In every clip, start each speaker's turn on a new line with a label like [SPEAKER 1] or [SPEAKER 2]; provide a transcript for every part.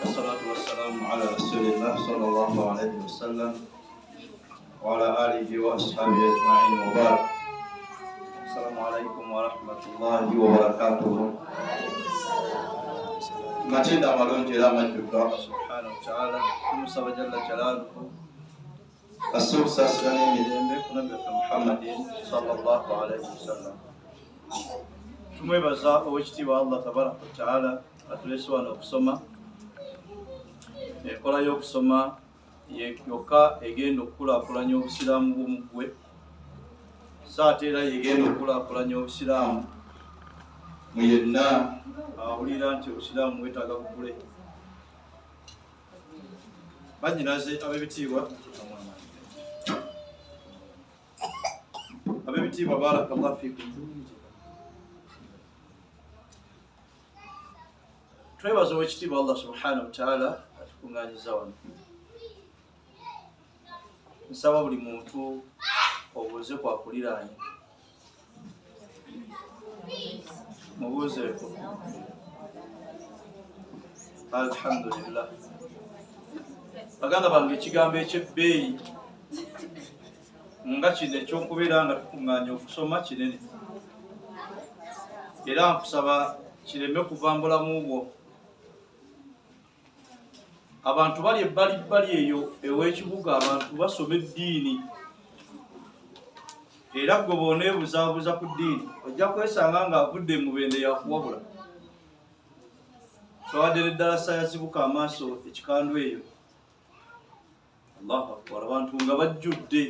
[SPEAKER 1] Wassalatu wassalamu ala rasulillah sallallahu alayhi wasallam wa ala alihi wa ashabihi ajma'in wa ba'd. Assalamu alaikum wa rahmatullahi wa barakatuh. Matenda amalungi era amajjuvu Allah subhanahu wa ta'ala, tumusaba jalla jalaluhu asse okusaasira n'emirembe ku nabbi waffe Muhammadin sallallahu alaihi wasallam. Tumwebaza owekitiibwa Allah tabaraka wataala atuleese wano okusoma. Enkola y'okusoma yokka egenda okukulaakulanya obusiraamu bw'omuggwe, so ate era yegenda okukulaakulanya obusiraamu mu yenna awulira nti obusiraamu bwetaaga bukule. Bannyinaze ab'ebitiibwa, ab'ebitiibwa, barakallahu fikum. Twebaza owekitiibwa Allah subhanahu wataala atukuŋŋanyiza wano. Nsaba buli muntu obuuze kwakuliraanye, mubuuzeeko. Alhamdulillah, baganda bange, ekigambo ekyebbeeyi nga kino ekyokubeera nga tukuŋŋaanya okusoma kinene, era nkusaba kireme kuva mu bulamu bwo. Abantu bali ebbalibbali eyo ew'ekibuga, abantu basoma eddiini, era gwe bw'oneebuzaabuza ku ddiini ojja kwesanga ng'avudde mu bende yakuwabula. Twawadde n'eddalasa yazibuka amaaso ekikandu eyo. Allahu akbar, abantu nga bajjudde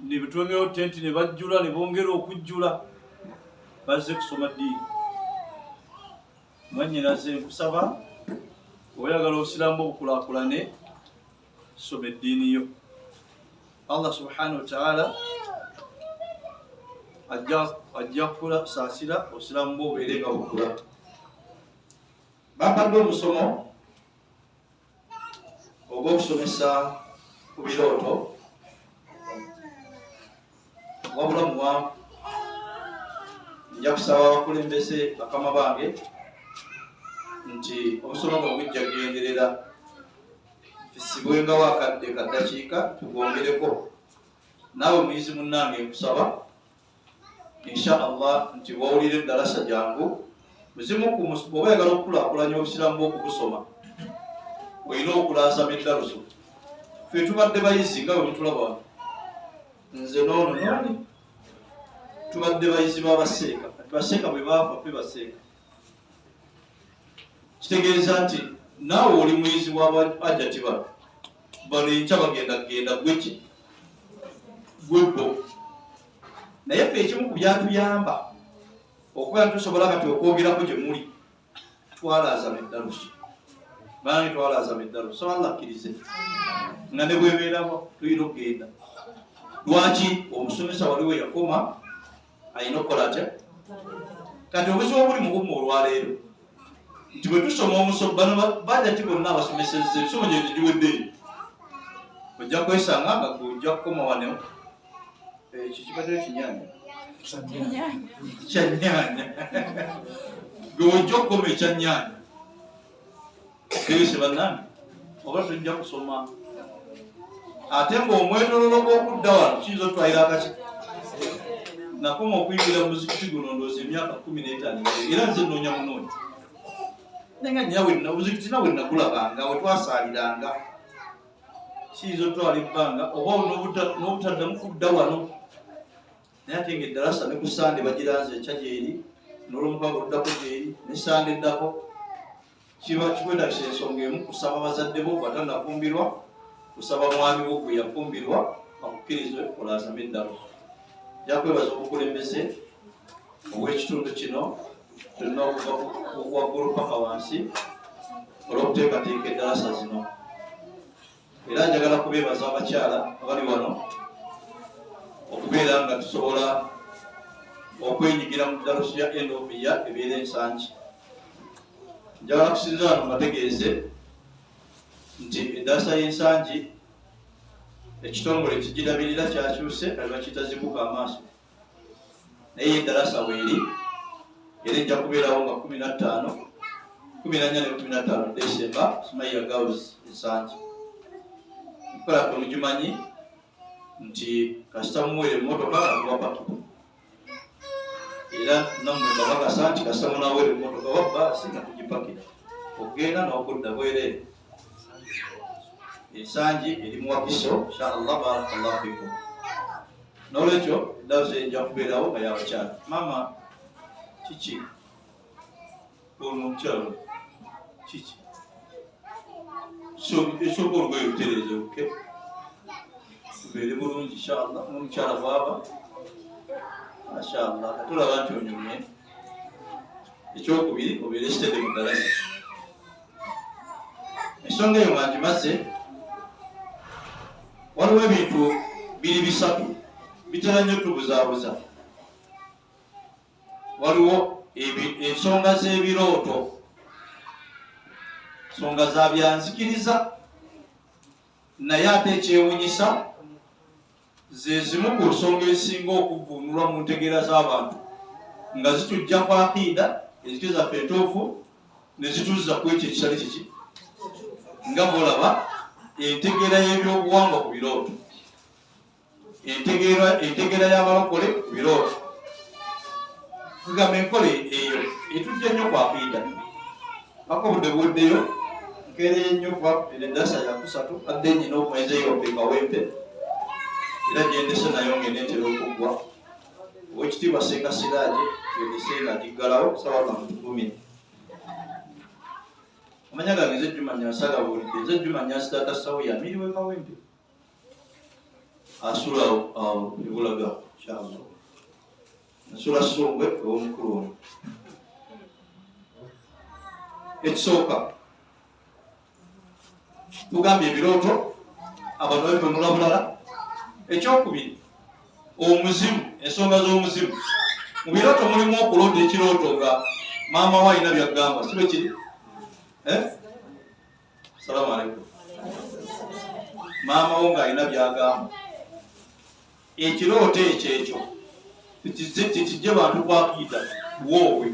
[SPEAKER 1] ne bitwongeyo tenti ne bajjula ne bongera okujjula, bazze kusoma ddiini. Mwannyinaze, nkusaba, oyagala obusiraamu obukulakulane, soma eddiini yo. Allah subhanahu wataala ajja kusaasira obusiraamu bwo obeere nga bukula. Bampadde omusomo ogw'okusomesa ku birooto, wabula muwanvu. Nja kusaba abakulembeze bakama bange nti omusomo guno gujja kugenderera fisibwengawo akadde kaddakiika tugwongereko. Naawe muyizi munnange, nkusaba insha Allah nti bwowulira eddalasa jangu. Muzimu oba oyagala okukulaakulanya obusiraamu bw'okubusoma, olina okulaasama eddaluso. Ffe tubadde bayizi nga bwe mutulaba wano, nze noono nooni, tubadde bayizi b'abaseeka. Kati baseeka bwe baafa, ffe baseeka. Kitegeeza nti naawe oli muyizi w'abajati bano. Bano enkya bagenda kugenda, gweki gwe bo. Naye ffe ekimu ku byatuyamba okubeera tusobola kati okwogerako gye muli, twalaazama eddaluso. Bange, twalaazama eddaluso. Allah akkirize nga ne bwebeerawo tulina okugenda. Lwaki? Omusomesa wali we yakoma, alina okukola atya? Kati obuzibu obuli mu bumma olwaleero nti bwe tusoma omusomo, bano bajati bonna abasomesezza emisomo gye giwedde, ojja kwesanga nga gwe ojja kukoma wano. Ekyo kibadde ekinyanya kyanyanya, gwe ojja okukoma ekyanyanya. Tegese bannange, oba tujja kusoma ate ng'omwetololo gw'okudda wano kiyinza otwalira akaki. Nakoma okuyingira mu muzikiti guno ndowooza emyaka 15, era nze nnoonya munoonya, naye nga nyawe omuzikiti nawe nagulabanga we twasaaliranga. Kiyinza otwala ebbanga oba n'obutaddamu kudda wano, naye ate nga eddalasa ne ku Sande bagiranze, enkya gyeri, n'olwomukaaga oluddako gyeri, ne Sande eddako. Kiba kikwetagisa ensonga emu, kusaba bazadde bo batanafumbirwa, kusaba mwami wo gwe yafumbirwa akukkirize olaazame eddalo. Njakwebaza obukulembeze obw'ekitundu kino kyonna okuva waggulu paka wansi olw'okuteekateeka eddalasa zino. Era njagala kubeebaza abakyala abali wano okubeera nga tusobola okwenyigira mu ddalusu ya end of year ebeera Ensangi. Njagala kusinza wano mbategeeze nti eddalasa y'Ensangi ekitongole ekigirabirira kyakyuse, kati bakiyita Zibuka Amaaso, naye eddalasa weeri era ejja kubeerawo nga 15. 14 ne 15 Desemba, Sumaiya Girls Nsangi. Nkola ffe mugimanyi nti kasita muwere emmotoka nga tubapakira, era nammwe mbakakasa nti kasita munawera emmotoka oba bbaasi nga tugipakira okugenda n'okudda bwereere. Ensangi eri mu Wakiso, inshallah. Barakallahu fikum. N'olwekyo eddalusa ejja kubeerawo nga yabakyala. Maama, kiki ono omukyalo kiki? Esooka olugoye lutereeze, oke tubeere bulungi inshallah. N'omukyala bwaba mashallah katulaba nti onyumye. Ekyokubiri, obeere sitede mu ddalasa. Ensonga eyo nga ngimaze, waliwo ebintu biri bisatu bitera nnyo tubuzaabuza. Waliwo ensonga z'ebirooto, nsonga za byanzikiriza, naye ate ekyewunyisa ze zimu ku nsonga ezisinga okuvvuunulwa mu ntegeera z'abantu nga zitujja ku akiida, enzikiriza zaffe entuufu, ne zituzza ku ekyo ekitali kiki. Nga bwolaba entegeera y'ebyobuwangwa ku birooto, entegeera y'abalokole ku birooto, kugamba enkola eyo etujja nnyo ku akiida. Paka obudde buweddeyo, nkeereye nnyo kuba eddasa yakusatu adde nyina okumaliza eyo waffe Kawempe, era gyendese nayo ng'eneetera okuggwa. Owekitiibwa Ssenga Siraje gyendese nga giggalawo sawa kamutukumi. Amanya gange nze Juma Nyansi, agabuulidde nze Juma Nyansi, taata Sawuya, amiri w'e Kawempe, asula awo ebulaga inshallah. Nsula Sungwe ew'omukulu ono. Ekisooka, tugambye ebirooto abantu babitunula bulala. Ekyokubiri, omuzimu, ensonga z'omuzimu mu birooto. Mulimu okuloota ekirooto nga maama we alina byagamba, si bwe kiri? Eh? Salamu aleikum. Maama wo ng'alina byagamba, ekirooto ekyo ekyo tekijje bantu kwakiyita woowe.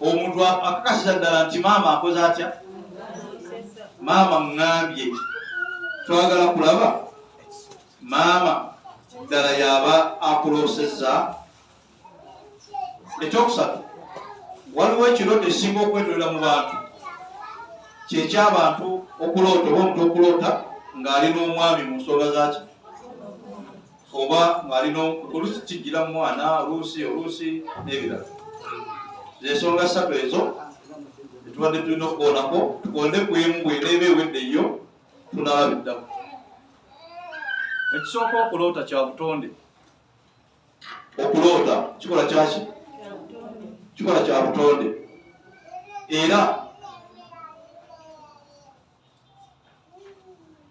[SPEAKER 1] Omuntu akakasiza ddala nti maama akoze atya, maama ŋŋambye. Twagala kulaba maama ddala yaba akuloosezza. Ekyokusatu, waliwo ekirooto ekisinga okwetolera mu bantu, kyekyabantu okuloota oba omuntu okuloota ng'ali n'omwami mu nsonga zaki, oba ng'ali oluusi kijjira mu mwana, oluusi oluusi n'ebirala. Zensonga ssatu ezo etubadde tulina okukoonako. Tukonde ku emu, bweneeba ewedde yo tunalabiddako. Ekisooka, okuloota kya butonde. Okuloota kikola kyaki? Kikola kya butonde, era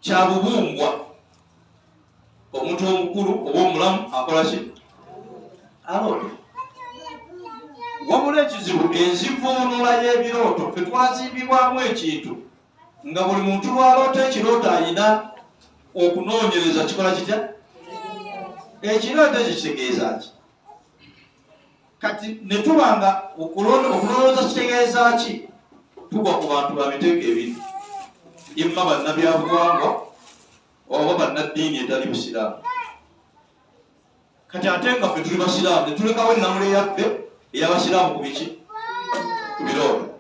[SPEAKER 1] kya bubumbwa. Omuntu omukulu oba omulamu akola ki? Aloota. Wabula ekizibu, enzivuunula y'ebirooto, ffe twazimbibwamu ekintu nga buli muntu lwaloota ekirooto ayina okunoonyereza kikola kitya, ekirooto ekyo kitegeeza ki. Kati ne tuba nga okulowooza kitegeeza ki, tugwa ku bantu ba miteeko ebiri, imma bannabyabuwangwa oba bannaddiini etali busiraamu. Kati ate nga ffe tuli basiraamu, ne tulekawo ennamula eyaffe ey'abasiraamu ku biki? Ku birooto.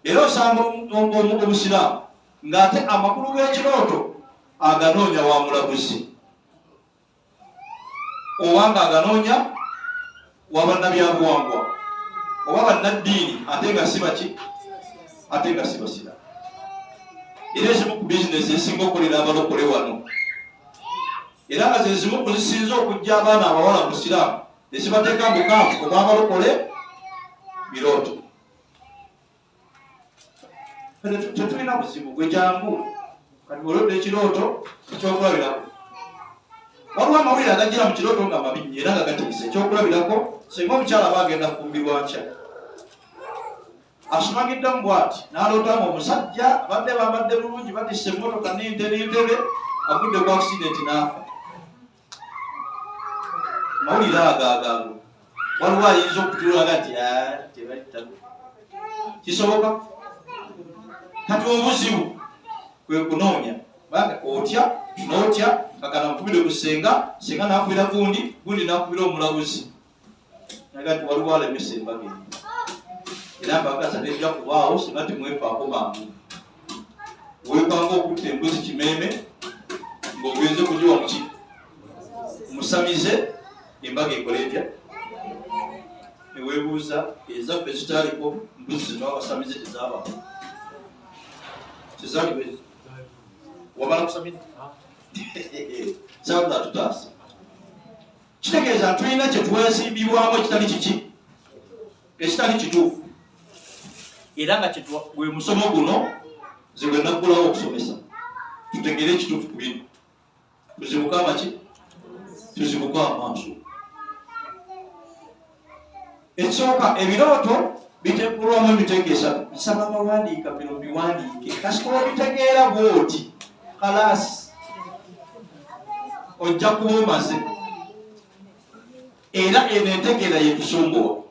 [SPEAKER 1] Era osanga omusiraamu ng'ate amakulu g'ekirooto aganoonya wa mulaguzi, oba ng'aganoonya wa bannabyabuwangwa oba bannaddiini, ate nga si baki, ate nga si basiraamu. Era ezimu ku bizinesi ezisinga okukolera abalokole wano, era nga ze zimu ku zisinze okujja abaana abawala mu busiraamu ezibateeka mu bukaafu obw'abalokole, birooto. Tetulina buzibu gwe jangu. Kati olodde ekirooto, ekyokulabirako, waliwo amawulire agajjira mu kirooto nga mabi nnyo era nga gatiisa. Ekyokulabirako, singa omukyala aba agenda kufumbirwa nkya, asumagiddamu bw'ati n'aloota nga omusajja abadde bambadde bulungi, batisse emmotoka n'ente n'entebe, agudde ku accident n'afa. Mawulire ago agago, waliwo ayinza okutulaga nti, ah, tebatta. Kisoboka? Kati obuzibu kwe kunoonya banga otya n'otya kakana mukubire ku ssenga, ssenga n'akubira gundi, gundi n'akubira omulaguzi. Naga nti waliwo alemesa embaga eno era mbagasa tejja kubaawo singa temwefaako mangu. Weepanga okutta embuzi kimeeme ng'ogenze kugiwa muki musamize embaga ekole etya? Neweebuuza ezaffe zitaaliko mbuzi zino abasamize tezaabako tezaaliwo ezo wamala kusamira sabula tutaasa. Kitegeeza tulina kye twesimbibwamu ekitali kiki ekitali kituufu era nga gwe musomo guno nze gwe naggulawo okusomesa tutegeere ekituufu ku bino tuzibuke amaki tuzibuke amaaso. Ekisooka, ebirooto bitekulwamu emiteeko esatu. Nsaba abawandiika bino biwandiike, kasita obitegeera bwoti kalaasi ojja kuba omaze. Era eno entegeera yetusumbuwa.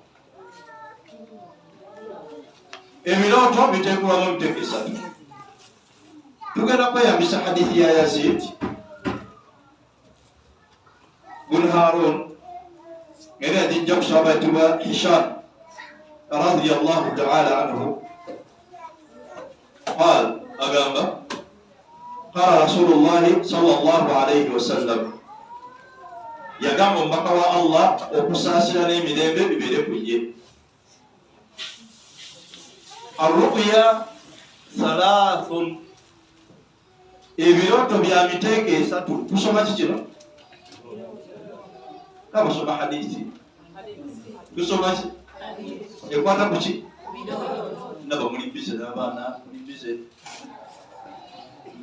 [SPEAKER 1] Ebirooto bitekulwamu emiteeko esatu. Tugenda kweyambisa hadithi ya Yazid bun Harun era yagijja ku sahaba yitibwa Hisham radiyallahu taala anhu qal agamba qala rasulullahi sallallahu alayhi wasallam yagamba omubaka wa Allah okusaasira n'emirembe bibeere ku ye arruqya thalathun Ebirooto bya miteeko esatu. Tusoma ki kino? Kabasoma hadithi. Tusoma ki? Ekwata ku ki? Ndaba muli bize n'abaana, muli bize.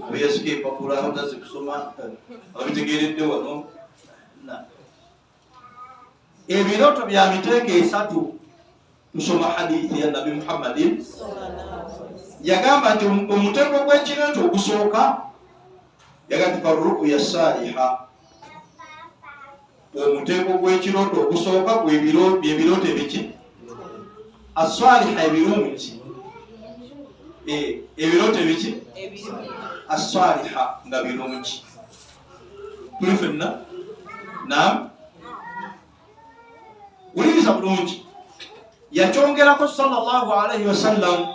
[SPEAKER 1] Abeyasika empapula abatazi kusoma ababitegeeredde wano. Ebirooto bya miteeko esatu. Tusoma hadithi ya Nabi Muhammadin yagamba nti omuteeko gw'ekirooto ogusooka yagamba nti faruya saliha omuteeko gw'ekirooto ogusooka byebirooto ebiki asaliha ebirungi ebirooto ebiki asaliha nga birungi tuli fenna nam Wuliriza bulungi, yakyongerako sallallahu alaihi wasallam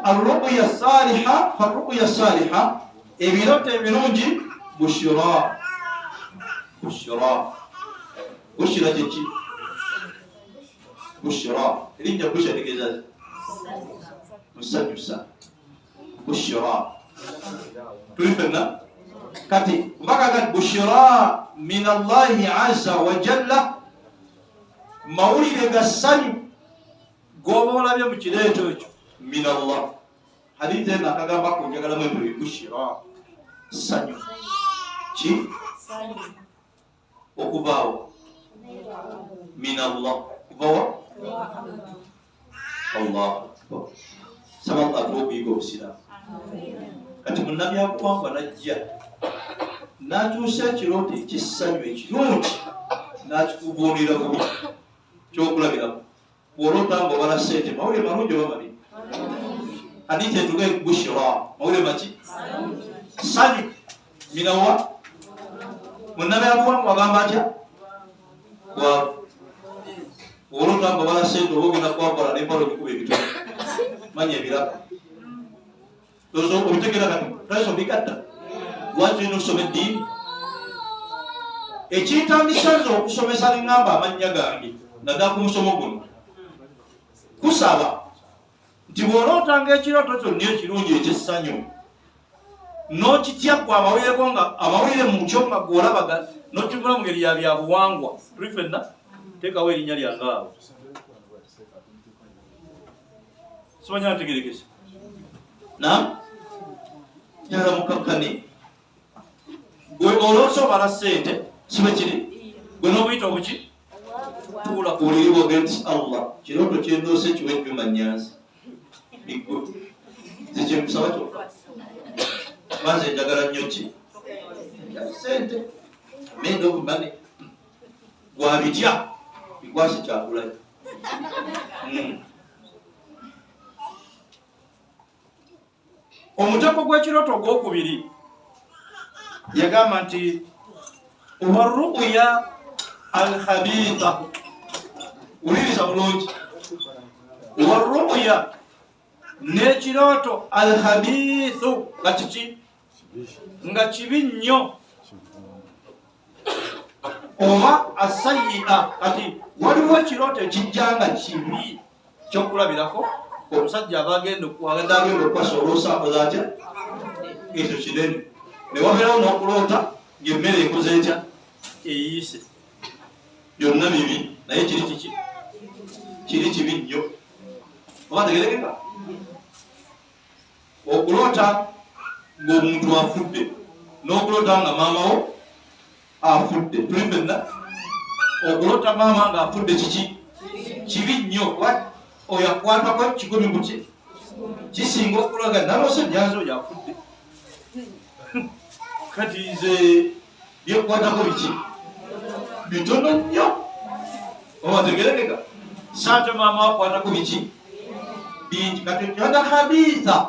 [SPEAKER 1] arruya saliha farruya saliha, ebirooto ebirungi bushira. Bushira, bushira kyeki? Bushira erinnya bushira tegeeza musanyusa. Bushira tuli fenna kati mbaka kati bushira min Allahi azza wa jalla, mawulire ga ssanyu goba olabye mu kireeto ekyo min Allah. Hadithi eno akagamba ku njagalamu ebyo bushira ssanyu ki okuvaawo min Allah kuvawa Allah akbar. Saba Allah atuwe okuyiga obusiraamu. Kati munnabyabuwangwa najja n'akyusa ekirooto ekyessanyu ekirungi n'akikuvuunira bubi. Kyokulabirako, bw'oloota nga obala ssente, mawulire malungi oba mabi? Hadithi etuga bushira, mawulire maki? Ssanyu. Minawa munnabyabuwangwa agamba atya? Bwavu. Olota nga obala sente oba ogenda kwakola nempala ogikuba ebitone manya ebiraka obitegera kati lwaki obigatta lwaki olina okusoma eddiini ekintandisa nze okusomesa neŋŋamba amannya gange naddala ku musomo guno kusaba nti bw'olootanga ekirooto kyonna ekirungi eky'essanyu n'okitya gwe amawulireko nga amawulire mu kyo nga gw'olabaga n'okivula mu ngeri ya byabuwangwa tuli fenna teekawo erinnya lyange awo simanya ntegerekese na njagala mukakkane gwe oloosa obala ssente sibe kiri gwe n'obuyita obuki tuula ku buliri bwoge nti Allah kirooto kyendoose kiwa ejjuma nyanzi biggwe nze kyenkusaba kyokka banze njagala nnyo ki sente made of money gwabitya bikwase kyakulanya. Omutego gw'ekirooto ogwokubiri yagamba nti waruya alkhabitha, wuliriza bulungi, waruya n'ekirooto alkhabithu nga kiki? Nga kibi nnyo, oba asayia. Kati waliwo ekirooto ekijja nga kibi. Kyokulabirako, omusajja aba agenda agenda okukwasa oloosa akoze atya? Ekyo kinene. Ne wabeerawo n'okuloota ng'emmere ekoze etya? Eyiise. Byonna bibi, naye kiri kiki? Kiri kibi nnyo. Oba tegerekeka okuloota ng'omuntu afudde n'okuloota nga maama wo afudde. Tuli fenna okuloota maama ng'afudde kiki? Kibi nnyo. Oyo akwatako kikumi kuki kisinga okulaga naloose nyanza oyo afudde. Kati nze byekwatako biki bitono nnyo, obategerekeka saate maama wakwatako biki bingi. Kati kyada khabiitha,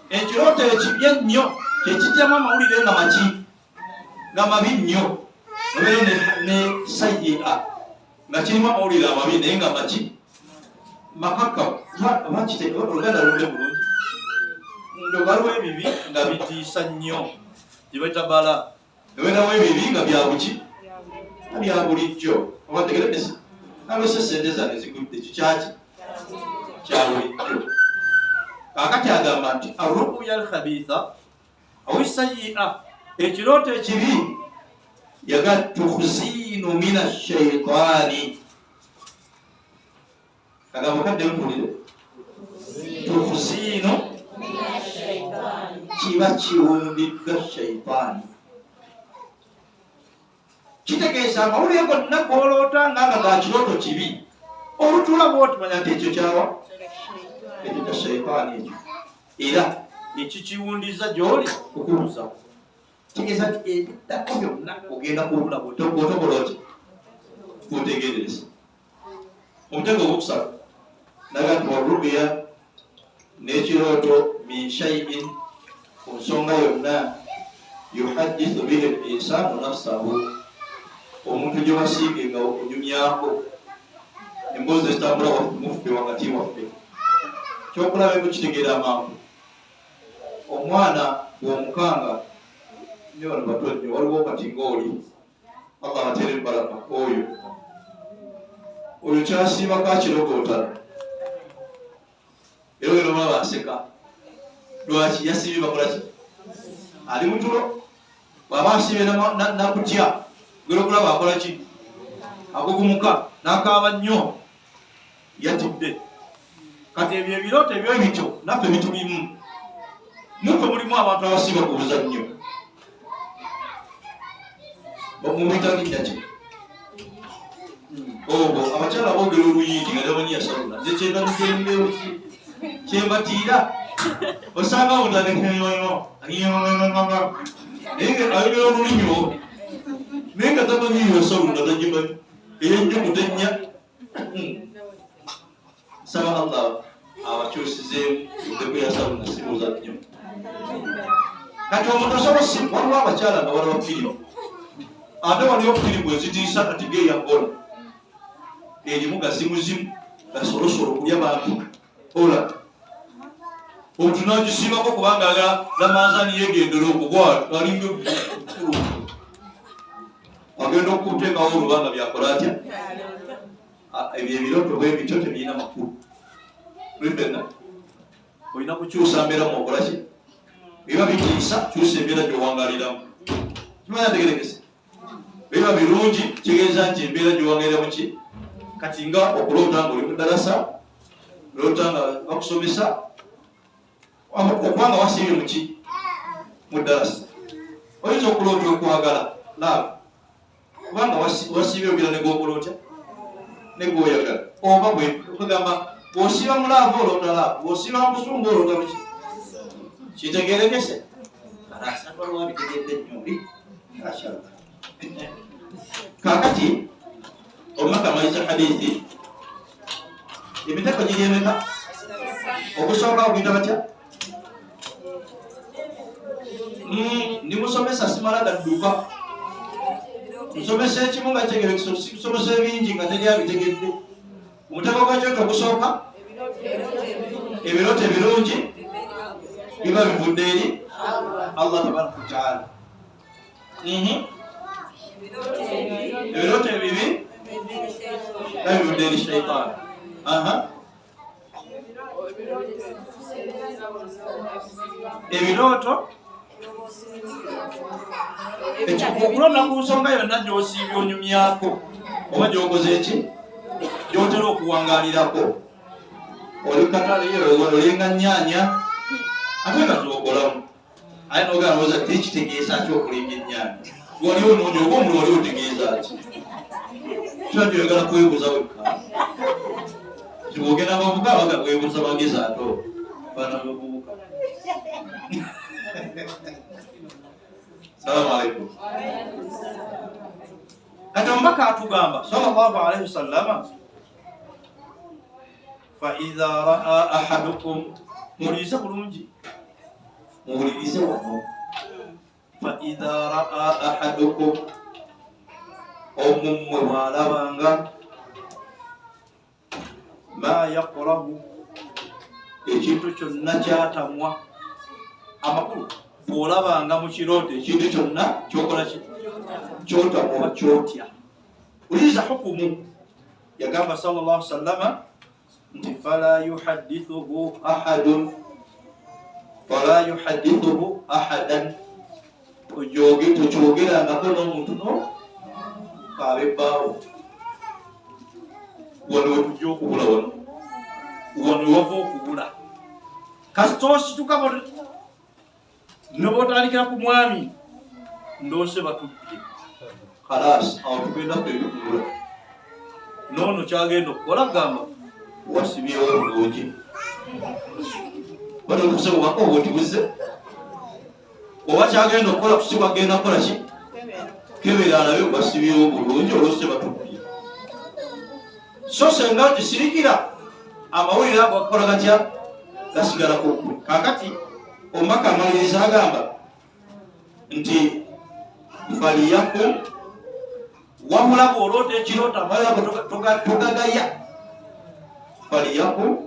[SPEAKER 1] ekirooto ekibi ennyo kyekijjamu amawulire nga maki? Nga mabi nnyo. Obeera ne sayia nga kirimu amawulire amabi naye nga maki? Makakka. Oluganda lunde bulungi ndo waliwo ebibi nga bitiisa nnyo gyebaita bala, ebeerawo ebibi nga byabuki? Bya bulijjo. Obategerekesa nalose sente zange zigudde, kikyaki? Kya bulijjo. Kakati agamba nti aruya alkhabitha aw sayia, ekirooto ekibi, yaga tukhzinu min ashaitani. Kagambo kadde mpulire, tukhzinu kiba kiwundiddwa shaitaani. Kitegeeza amawulire gonna goloota nga nga ga kirooto kibi, olutuula bwotumanya nti ekyo kyawa? Ekyo kya shaitaani ekyo, era ekikiwundiza gyoli kukubuza. Kitegeeza nti ebiddako byonna ogenda kubula bwotokola oti bwotegendereza. Omutego ogwokusatu naga nti warubiya n'ekirooto min shaiin, ku nsonga yonna, yuhadithu bihi linsanu nafsahu, omuntu gye basiige nga okunyumyako emboozi ezitambula muffe wakati waffe. Kyokulabeko kitegeera amangu omwana bw'omukanga nyo bano bato nnyo. Waliwo kati ngaoli Allah abateere baraka, oyo oyo kyasiibako akirogootana, era oyo nomulaba aseka. Lwaki yasiibye? Bakolaki? Ali mutulo. Bw'aba asiibye nakutya, gera okulaba akolaki? Agugumuka nakaaba nnyo, yatidde. Kati ebyo ebirooto ebyo bityo naffe bitulimu. Muffe mulimu abantu abasiiba ku buzannyo, mubita linnya ki obwo? Abakyala boogera oluyindi nga tamanyi yasalula. Nze kyembatiira osanga naye ayogera olulimi olwo naye nga tamanyi yasalula, tagimanyi eyennyukuta ennya. Nsaba Allah abakyusizeemu oddeko yasaluna sibuuza nnyo. Kati omuntu osobola si waliwo abakyala nga balaba firimu, ate waliwo firimu ezitiisa. Kati geeyagola erimu gazimuzimu gasolosolo kulya bantu, ola omuntu nagisiibako kubanga agala lamanzani yegendera okugwa alinga agenda okuteekawo olubanga byakola atya. Ebyo ebirooto bwe bityo tebirina makulu. Tuli ffenna olina kukyusa mbeera mwokola ki? Biba bitiisa, kyusa embeera gyowangaliramu. Kimanya ntegerekese. Biba birungi, kitegeeza nti embeera gyowangaliramu ki? Kati nga okuloota nga oli mu ddalasa, loota nga bakusomesa, okuba nga wasiibye muki? Mu ddalasa. Oyinza okuloota okwagala love, kubanga wasiibye ogera ne gwokola otya? Ne gwoyagala. Oba bwekugamba bw'osiiba mu laavu oloota laavu, bw'osiiba mu busungu oloota buki? Kitegerekese waliwo abitegedde nnyo oli mashallah. Kakati omubaka amaliza hadithi, emitego giri emeka? Ogusooka oguyita batya? nsomesa simala gadduka nsomesa ekimu nga kyegerekisa nsomesa ebingi nga teri abitegedde. Omutego gw'ekyoto ogusooka, ebirooto ebirungi biba bivudde eri Allah tabaraka wataala. Ebirooto ebibi biba bivudde eri shaitaani. Ebirooto okulonda ku nsonga yonna gy'osiibye onyumyako oba gy'okoze ki gy'otera okuwangaalirako oli katale olenga nnyaanya ate nga z'okolamu aye nogamba oza tekitegeeza ki okulinga ennyaanya wali onoonya oba omuli wali otegeeza ki kiba kyoyagala kwebuuza wekka tibwogenda bavuga baga kwebuuza magezi ate baana bavubuka. Salamu alaikum. Kati omubaka atugamba sallallahu alaihi wasallama, faidha raa ahadukum, muwulirize bulungi, muwulirize wano, faidha raa ahadukum, omummwe bw'alabanga ma yakrahu, ekintu kyonna kyatamwa, amakulu bw'olabanga mu kirooto ekintu kyonna kyokola ki kyotamwa oba kyotya, wuliriza hukumu yagamba sallallahu sallama nti fala yuhadithuhu ahadun, fala yuhadithuhu ahadan, tokyogerangako n'omuntu no kaaba ebbaawo. Wano wetujja okubula, wano wano wava okubula, kasita osituka nobotandikira ku mwami ndoose batubbye, kalaasi awo tugenda kwebikubula noono kyagenda okukola gamba wasibyewo bulungi batokuze bubaka obwo nti oba kyagenda okukola kusibwa agenda kukola ki kebera alabe wasibyewo bulungi olwose batubbye. So senga nti sirikira amawulire ago gakola gatya gasigala ku ggwe. Kakati omubaka amaliriza agamba nti faliyakum, wabula bw'oloota ekirooto amawulire ago togagaya, faliyakum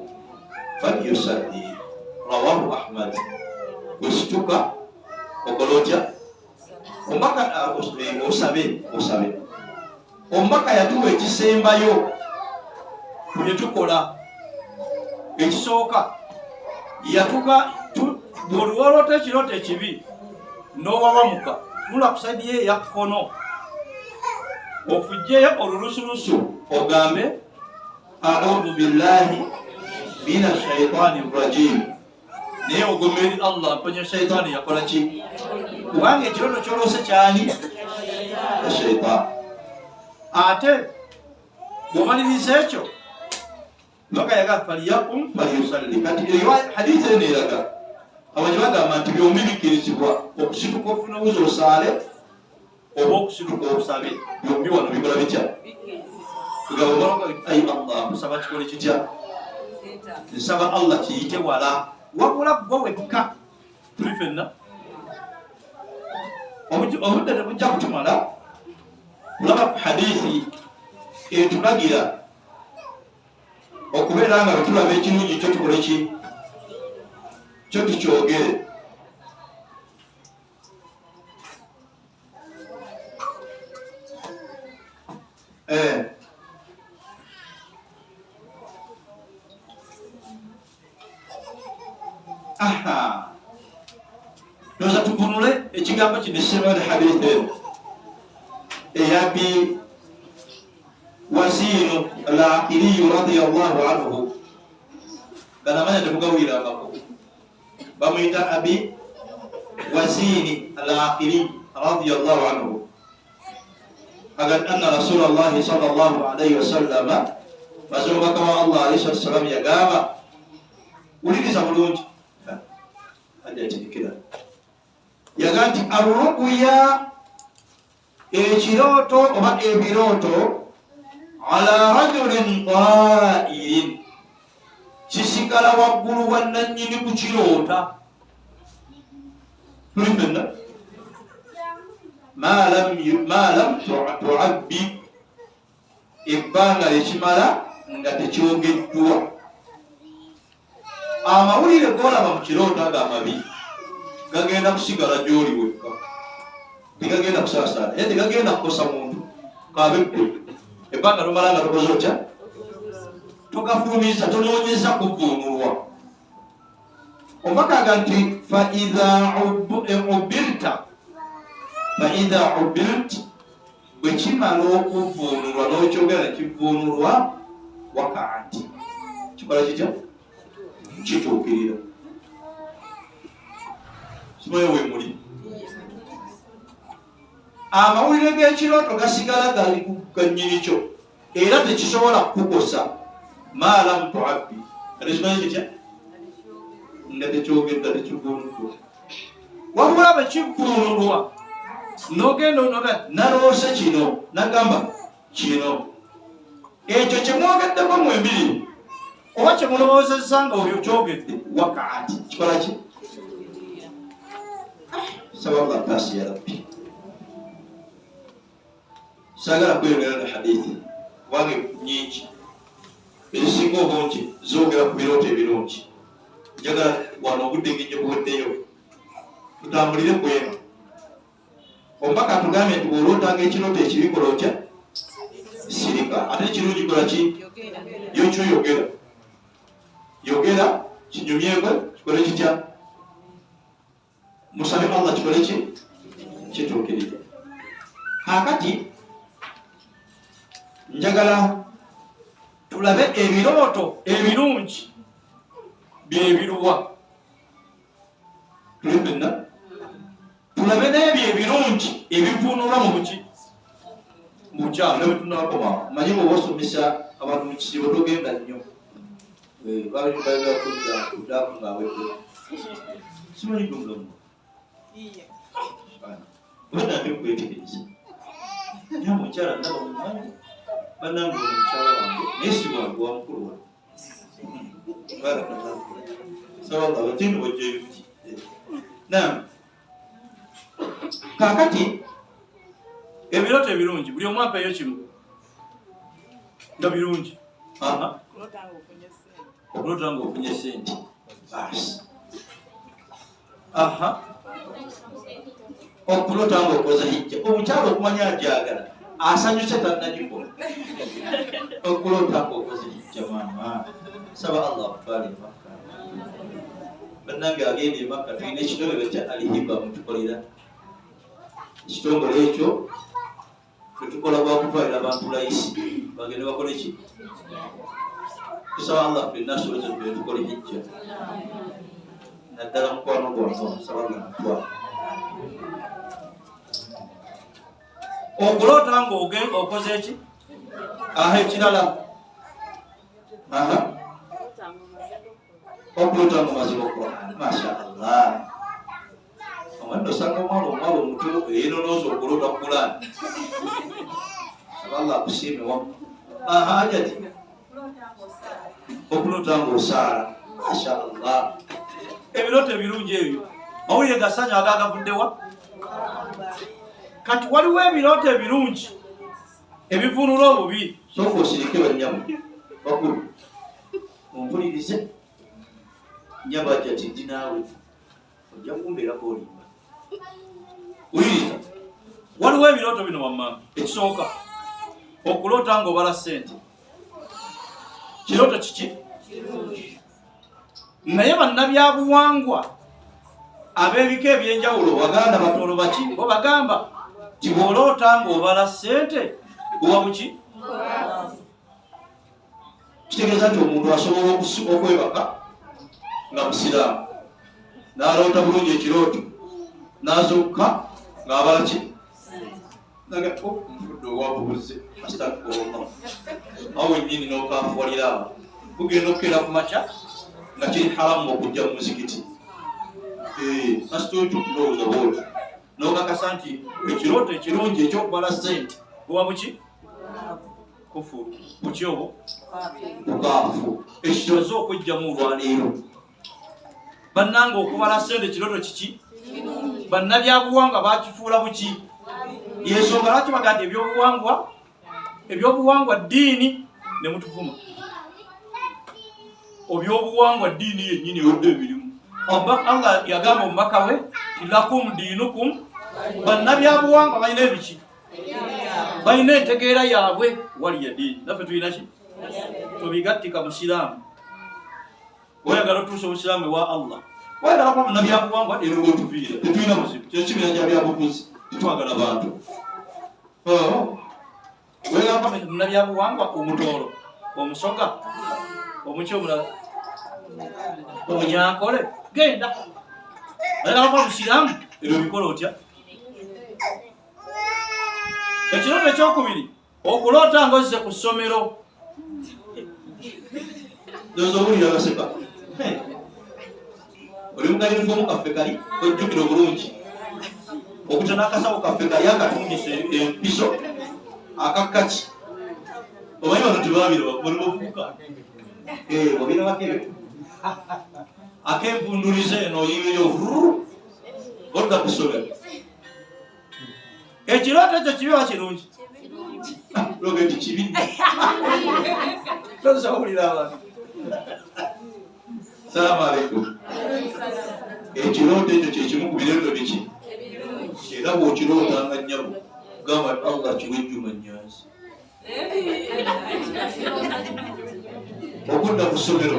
[SPEAKER 1] falyusalli, rawahu Ahmad. Osituka okola otya? Omubaka osabe, osabe. Omubaka yatuwa ekisembayo ku bye tukola. Ekisooka yatuga buli woloota ekirooto ekibi n'owawamuka, tunula ku saidi ye eya kkono ofujjeyo olulusulusu ogambe audhu billahi mina shaitani rajim, naye ogoma eri Allah mponya shaitaani yakola ki, kubanga ekirooto kyoloose kyani shaitaani. Ate bwomaliriza ekyo baka yaga falyakum falyusalli. Kati eyo hadithi eno eraga abaji bagamba nti byombi bikkirizibwa, okusituka ofuna wuzi osaale oba okusituka osabe, byombi wano bikola bitya? Ayi Allah, kusaba kikole kitya? Nsaba Allah kiyite wala, wabula gwe wekka tuli fenna obudde tebujja kutumala kulaba ku hadithi etulagira okubeera nga bwetulaba ekirungi kyo tukole ki kyo tukyogere. Aha, ndoza tuvunule ekigambo kino ekisembayo ne hadithi eno eyabi waziinu al-aqiliyu radiyallahu anhu, ganamanya temugawulirangako, bamuyita Abi Wazini al-Aqili radiyallahu anhu, agati anna rasulallahi sallallahu alaihi wasallama, mazima omubaka wa Allah alaihi salatu wassalam yagamba, wuliriza bulungi ajatirikira, yaga nti arruya, ekirooto oba ebirooto, ala rajulin tairin, kisigala waggulu wa nannyini kukiroota. Tuli ffenna Ma lam tuabbi, ebbanga lyekimala nga tekyogeddwa. Amawulire golaba mu kirooto ago amabi gagenda kusigala gy'oli wekka, tegagenda kusaasaana era tegagenda kukosa muntu kabe ggwe. Ebbanga lomala nga tokoze otya, togafulumiza, tonoonyeza kuvvuunulwa. Omubaka aga nti faidha ubirta, faidha ubirt, bwe kimala okuvvuunulwa n'okyogera ne kivvuunulwa, wakaati kikola kitya? Kituukirira. Simanyi we muli. Amawulire g'ekirooto gasigala gali ku gannyini kyo era tekisobola kukukosa maalamu tuabbi, nga tekimanyi kitya, nga tekyogedda, tekivvuunuddwa. Wabula bwe kivvuunulwa n'ogenda onoga naloose kino, nagamba kino, ekyo kye mwogeddeko mwembiri oba kye mulowoozezza nga oyo kyogedde, wakaati kikola ki? Saba Allah taasi ya Rabbi. Saagala kweyongera na hadithi kubanga nyingi, ezisinga obungi zoogera ku birooto ebirungi. Njagala wano obudde ng'ejja buweddeyo tutambulire ku eno. Omubaka atugambye nti bw'olootanga ekirooto ekibi kola otya? Sirika. Ate ekirungi kola ki? Yokyo yogera, yogera kinyumyekwe, kikole kitya? Musabe Allah kikole ki? Kituukirire. Kaakati njagala tulabe ebirooto ebirungi byebiruwa, tuli fenna tulabe n'ebyo ebirungi ebivuunulwa mu buki mu bukyalo ne bwetunakoma. Manyi bwoba osomesa abantu mu kisiibo togenda nnyo, baakudda ngaawedde, simanyi gwe mulamu obadde ate okwetegereza naye omukyala ndaba mumanyi banange omukyala wange naye si wange wa mukulu wange. Barakallahu saba Allah batino bojjeyo. Naam, kaakati
[SPEAKER 2] ebirooto ebirungi buli omu ampeeyo kimu nga birungi.
[SPEAKER 1] Okuloota nga ofunye sente, baasi. Aha, okuloota nga okoze hijja, omukyala okumanya agyagala asanyuse tannagikola. Okuloota nga okoze hijja, maama, saba Allah akutwale emakka. Bannange agenda emakka, tulina ekitongole kya Alhiba, mutukolera ekitongole ekyo, fetukola gwakutwalira abantu layisi bagende bakole ki? Tusaba Allah ffenna asobozesa tugende tukole hijja, naddala mukwano gwange saba Allah mutwale.
[SPEAKER 2] Okuloota nga okoze eki?
[SPEAKER 1] Aha, ekirala, aha, okuloota nga omaze okukola. Masha Allah, omwana osanga omwana omuwala omuto eyinonooza okuloota Kulani. Allah akusiime wamu. Aha, ajati okuloota nga osaala. Masha Allah.
[SPEAKER 2] Ebirooto ebirungi ebyo mawulire gasanyu agagavuddewa. Kati waliwo ebirooto ebirungi ebivunula obubi.
[SPEAKER 1] Sooka osirike, bannyabo bakulu mumpulirize. Nyabo ajati, ndi naawe, ojja kumbeerako olimba.
[SPEAKER 2] Wuliriza, waliwo ebirooto bino wammanga. Ekisooka, okuloota ng'obala ssente, kirooto kiki? Naye bannabyabuwangwa ab'ebika ebyenjawulo, Baganda, Batoolo, baki, bo bagamba ti bw'oloota ng'obala ssente buba buki?
[SPEAKER 1] Kitegeeza nti omuntu asobola okwebaka nga musiraamu n'aloota bulungi ekirooto, n'azuukuka ng'abala ki? Naga, oh, nfudde obwavu buzze, astagfirullah. Awo wennyini n'okanfuwalira awo, bugenda okukeera ku makya nga kiri haramu okujja mu muzikiti. Kasita otyo ndowooza bwotyo
[SPEAKER 2] n'okakasa nti ekirooto ekirungi ekyokubala ssente buba buki? Kufuru. Buki obwo?
[SPEAKER 1] Bukaafu.
[SPEAKER 2] Ekitoze okwejjamu olwaleero, bannange, okubala ssente kirooto kiki? Bannabyabuwanga bakifuula buki? Yensonga lwaki bagaa nti ebyobuwangwa ebyobuwangwa ddiini ne mutuvuma. Obyobuwangwa ddiini yennyini ewedde ebirimu. Allah yagamba omubaka we ti lakum diinukum, bannabyabuwangwa balina ebiki, balina entegeera yaabwe, waliya ddiini naffe tulina ki, tobigattika musiraamu. Oyagala otuusa obusiraamu ewa Allah, oyagala kuba munabyabuwangwa era otuviira, tetulina buzibu. Kino kibeera kya byabufuzi, tetwagala bantu. Oh. Oyagala kuba munabyabuwangwa, omutoolo, omusoga, omuki omulala, omunyankole, genda. Oyagala kuba musiraamu, ebyo bikola otya? Ekirooto ekyokubiri, okuloota ng'ozze ku ssomero.
[SPEAKER 1] Ndowooza owulira baseka. Oli mu kayunifoomu kaffe kali ojjukira obulungi okuta n'akasawo kaffe kali akatungisa empiso akakkaki, omanyi bano tebabiraba bali bavubuka wabirabako ebyo ak'envundulizo eno oyiweyo odda ku ssomero.
[SPEAKER 2] Ekirooto ekyo kibi oba kirungi?
[SPEAKER 1] Logeti kibi.
[SPEAKER 2] Tozawulira abantu.
[SPEAKER 1] Salaamu alaikum. Ekirooto ekyo kyekimu ku birooto biki era bw'okirootanga nnyabo gamba Allah kiwe Juma Nyanzi okudda ku ssomero.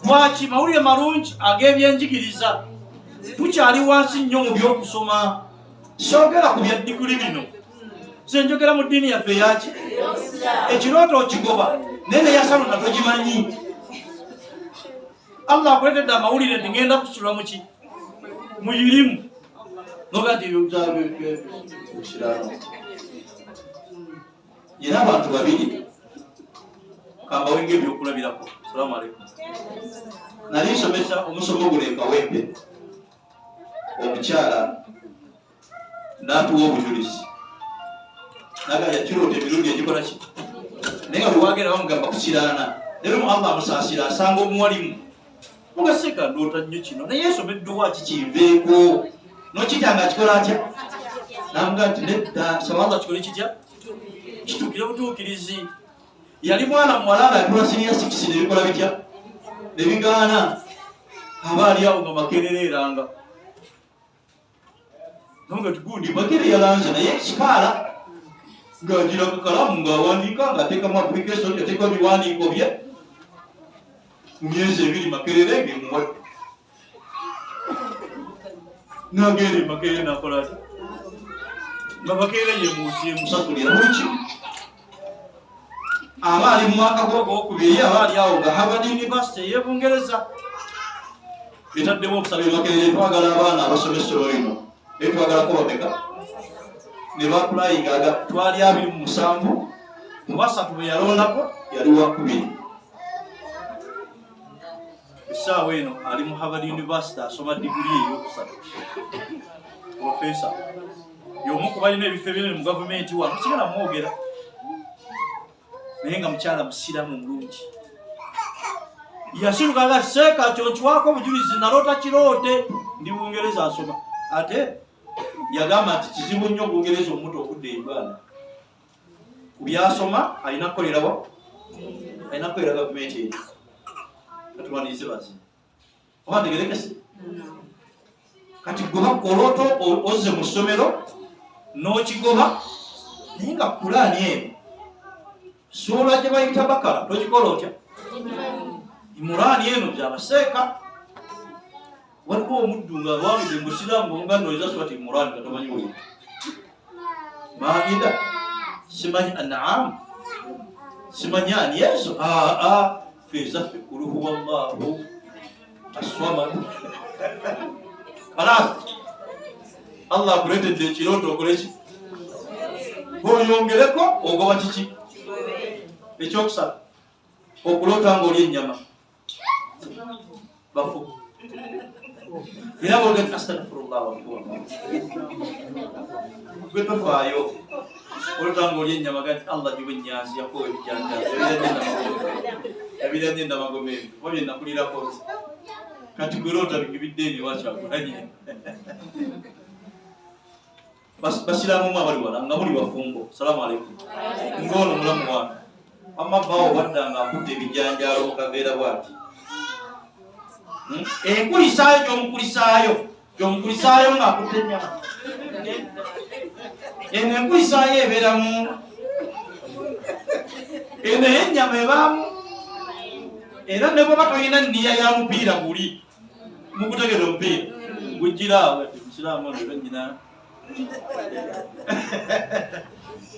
[SPEAKER 2] Lwaki mawulire malungi ag'ebyenjigiriza tukyali wansi nnyo mu by'okusoma. Soogera ku bya diguli bino, nze njogera mu ddiini yaffe eyaki. Ekirooto okigoba naye neyasalona togimanyi. Allah akuleetedde amawulire nti ngenda kusula muki muyirimu
[SPEAKER 1] noga nti era abantu babiri
[SPEAKER 2] kambawenga ebyokulabirako. Salamu aleikum.
[SPEAKER 1] Nali nsomesa omusomo guno ekawempe, omukyala n'atuwa obujulizi naga yakiroota emirundi egikola ki, naye nga bwewagenda bamugamba kukiraana naye lumu Allah amusaasira asanga omuwalimu
[SPEAKER 2] mugaseeka ndoota nnyo kino naye nsoma edduwa
[SPEAKER 1] kikinveeko nokitya nga akikola atya, namuga nti nedda
[SPEAKER 2] saba Allah kikole kitya kituukire butuukirizi.
[SPEAKER 1] Yali mwana muwala nga atula siniya 6 nebikola bitya nebigaana,
[SPEAKER 2] aba ali awo nga Makerere eranga
[SPEAKER 1] nonga tigundi Makere yalanze naye kikaala ng'agira ku kalamu ng'awandiika ng'ateekamu application yateekamu ebiwandiiko bye mu myezi 2 Makerere ng'emuwadde
[SPEAKER 2] n'agenda e Makerere n'akola atya nga Makerere yemusasulira
[SPEAKER 1] buli kimu. Aba ali mu mwaka gwe ogwokubiri, aba ali awo nga Harvard
[SPEAKER 2] University ey'e Bungereza
[SPEAKER 1] etaddemu okusaba Makerere, twagala abaana abasoma essomero lino naye twagalako bameka, ne bapulayinga aga
[SPEAKER 2] twali 27, mu basatu bwe yalondako
[SPEAKER 1] yali wakubiri.
[SPEAKER 2] Essaawa eno ali mu Harvard University asoma diguli eyokusatu, profesa y'omu ku balina ebifo ebinene mu gavumenti wano, sigala mwogera naye nga mukyala musiraamu omulungi. Yasiruka nga seeka kyo nkiwaako obujulizi, naloota kiroote ndi Bungereza asoma, ate
[SPEAKER 1] yagamba nti kizibu nnyo Bungereza omuto okudda e Uganda
[SPEAKER 2] ku byasoma, alina kukolerawa, alina kukolera gavumenti eno. Katumalirize bazina oba ntegerekese. Kati goba oloota ozze mu ssomero n'okigoba, naye nga kulaani eno suula gye bayita Bakara togikola otya, Imuraani eno byabaseeka. Waliwo omuddu nga alwangidde musiraamu omuganda oyinza swati Imuraani nga tomanyi weyo Maida, simanyi Anaamu, simanyi ani ezo aa fe ezaffe kul huwa llahu aswamad kalas. Allah akuleetedde ekirooto okoleki oyongereko ogoba kiki. Ekyokusatu, okuloota ng'oli ennyama bafu era boga astagfirullah wafu gwe tofaayo oloota ng'oli ennyama gati Allah giwe ennyanzi yakowa ebijanjaalo ebiranye namagoma ebyo oba byenakulirako nze kati gwe loota bigibidde eno ewakyakulanye.
[SPEAKER 1] Basiraamu mu abali wala nga muli bafumbo, salaamu aleikum. Ng'ono mulamu wange wamma bbaawo bwadda nga akutte ebijanjaalo mu kaveera bwati. Enkulisaayo gy'omukulisaayo gy'omukulisaayo ng'akutte ennyama eno enkulisaayo ebeeramu eno ey'ennyama ebaamu era ne bwaba tolina nniya ya mupiira guli mukutegera omupiira gujjira awo ati musiraamu ono era nyina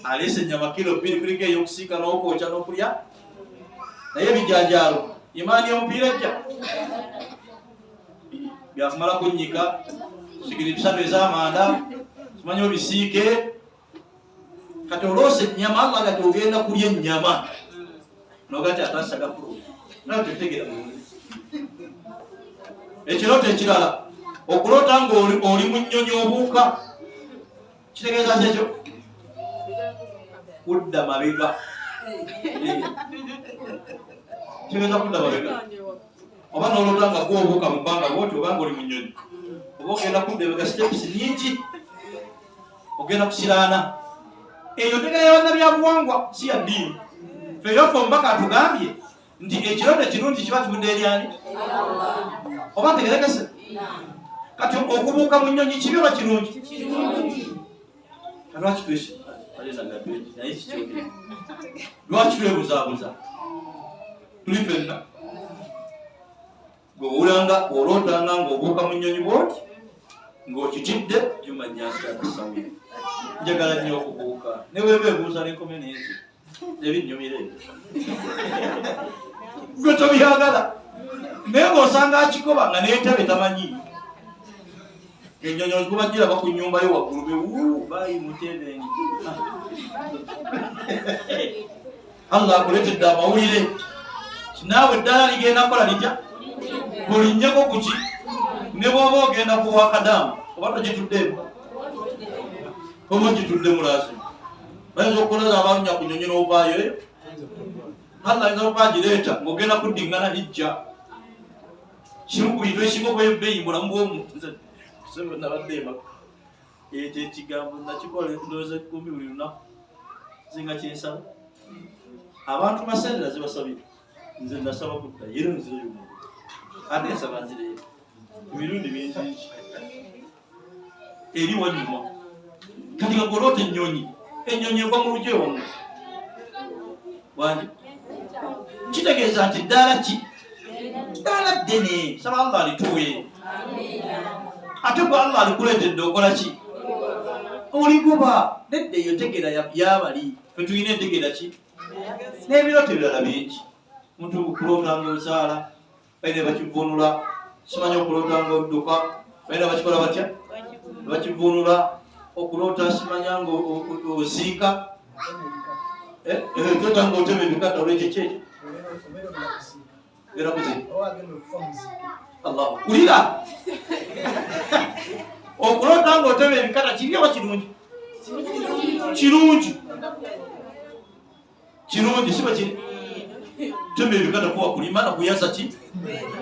[SPEAKER 1] aleese ennyama kilo 2 kuliko ey'okusiika n'okwokya n'okulya naye ebijanjaalo imaani y'omupiira ejja byakumala kunnyika sigiri 3 ez'amanda simanyi obisiike kati oloosa ennyama Allah kati ogenda kulya ennyama nogati atasagafulu nawe tetegera bulungi. Ekirooto ekirala okuloota ng'oli mu nnyonyi obuuka kitegeeza ki ekyo? Kudda mabega. Kitegeeza kudda mabega. Oba n'oloota nga gwobuuka mu bbanga bwoti oba ng'oli mu nnyonyi oba ogenda kudda emabega steps nyingi ogenda kusiraana. Eyo ntegera ya bannabyabuwangwa si ya ddiini. Ffe yaffe omubaka atugambye nti ekirooto ekirungi kiba kivudde eri ani? Oba ntegerekese? Kati okubuuka mu nnyonyi kibi oba kirungi? Lwaki naye kikyogere? Lwaki twebuzaabuza? Tuli ffenna. Gwe owulanga olootanga ng'obuuka mu nnyonyi bw'oti ng'okitidde Juma Nyansi atasawo. Njagala nnyo okubuuka ne bwe mbeebuuza n'enkomyo n'enzi ebinnyumira ebyo gwe tobyagala naye ng'osanga akikoba nga n'entebe tamanyi ennyonyi ozikuba giraba ku nnyumba yo waggulu be wuu bayi mutebe. Allah akuleetedde amawulire naawe eddala ligenda kukola litya? Kulinnyeko kuki ne bw'oba ogenda ku wakadaamu oba togituddeemu oba ogituddemu laazima bayinza okukolaza abalunya ku nnyonyi n'ovaayo eyo. Allah ayinza okuba agireeta ng'ogenda kuddiŋŋana hijja kimu ku bintu ekisinga okuba ebbeeyi mu bulamu bw'omuntu. Nze ssebo nabadde emaka ekyo ekigambo nakikola endowooza 10 buli lunaku nze nga kyensaba abantu basente nazibasabira nze nasaba kudda era nzireyo mu ate nsaba nzireyo emirundi mingi eri wanyuma. Kati nga goloota ennyonyi ennyonyi egwa mu lugya ewamu wangi kitegeeza nti ddaala ki ddaala ddene saba Allah alituwe ate gwe Allah alikuleetedde okola ki oliguba nedda eyo ntegeera yabali fe tulina entegeera ki n'ebirooto ebirala bingi muntu kuloota ng'ozaala balina bakivunula simanyi okuloota ng'odduka balina bakikola batya bakivunula okuloota simanya ng'oziika tota ng'otema ebikata olwekyo kyekyo era kuziika Allah kulira okuloota ng'otema ebikata kibi oba kirungi? Kirungi, kirungi siba kiri tema ebikata kuba kulima na kuyaza ki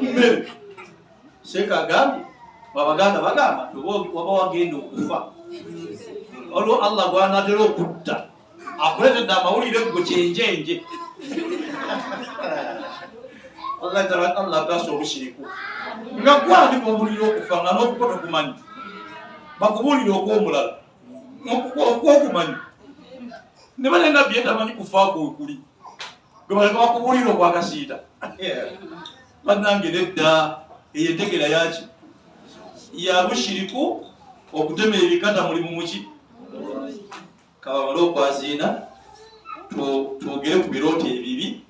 [SPEAKER 1] mmere. Seeka agambye abaganda bagamba waba wagenda okufa waliwo Allah gwanatera okutta akuleetedde amawulire gwe kyenjenje. Allah ataasa obushiriku nga gwani gwobulira okufa nga n'okuko tokumanyi bakubuulire okw'omulala okwokumanyi ne bane nabbi yetamanyi kufaako wekuli gwe baleka bakubuulire okwakasiita. Bannange nedda eyo entegeera yaki ya bushiriku okutema ebikata mulimu muki kabamale okwaziina twogere ku birooto ebibi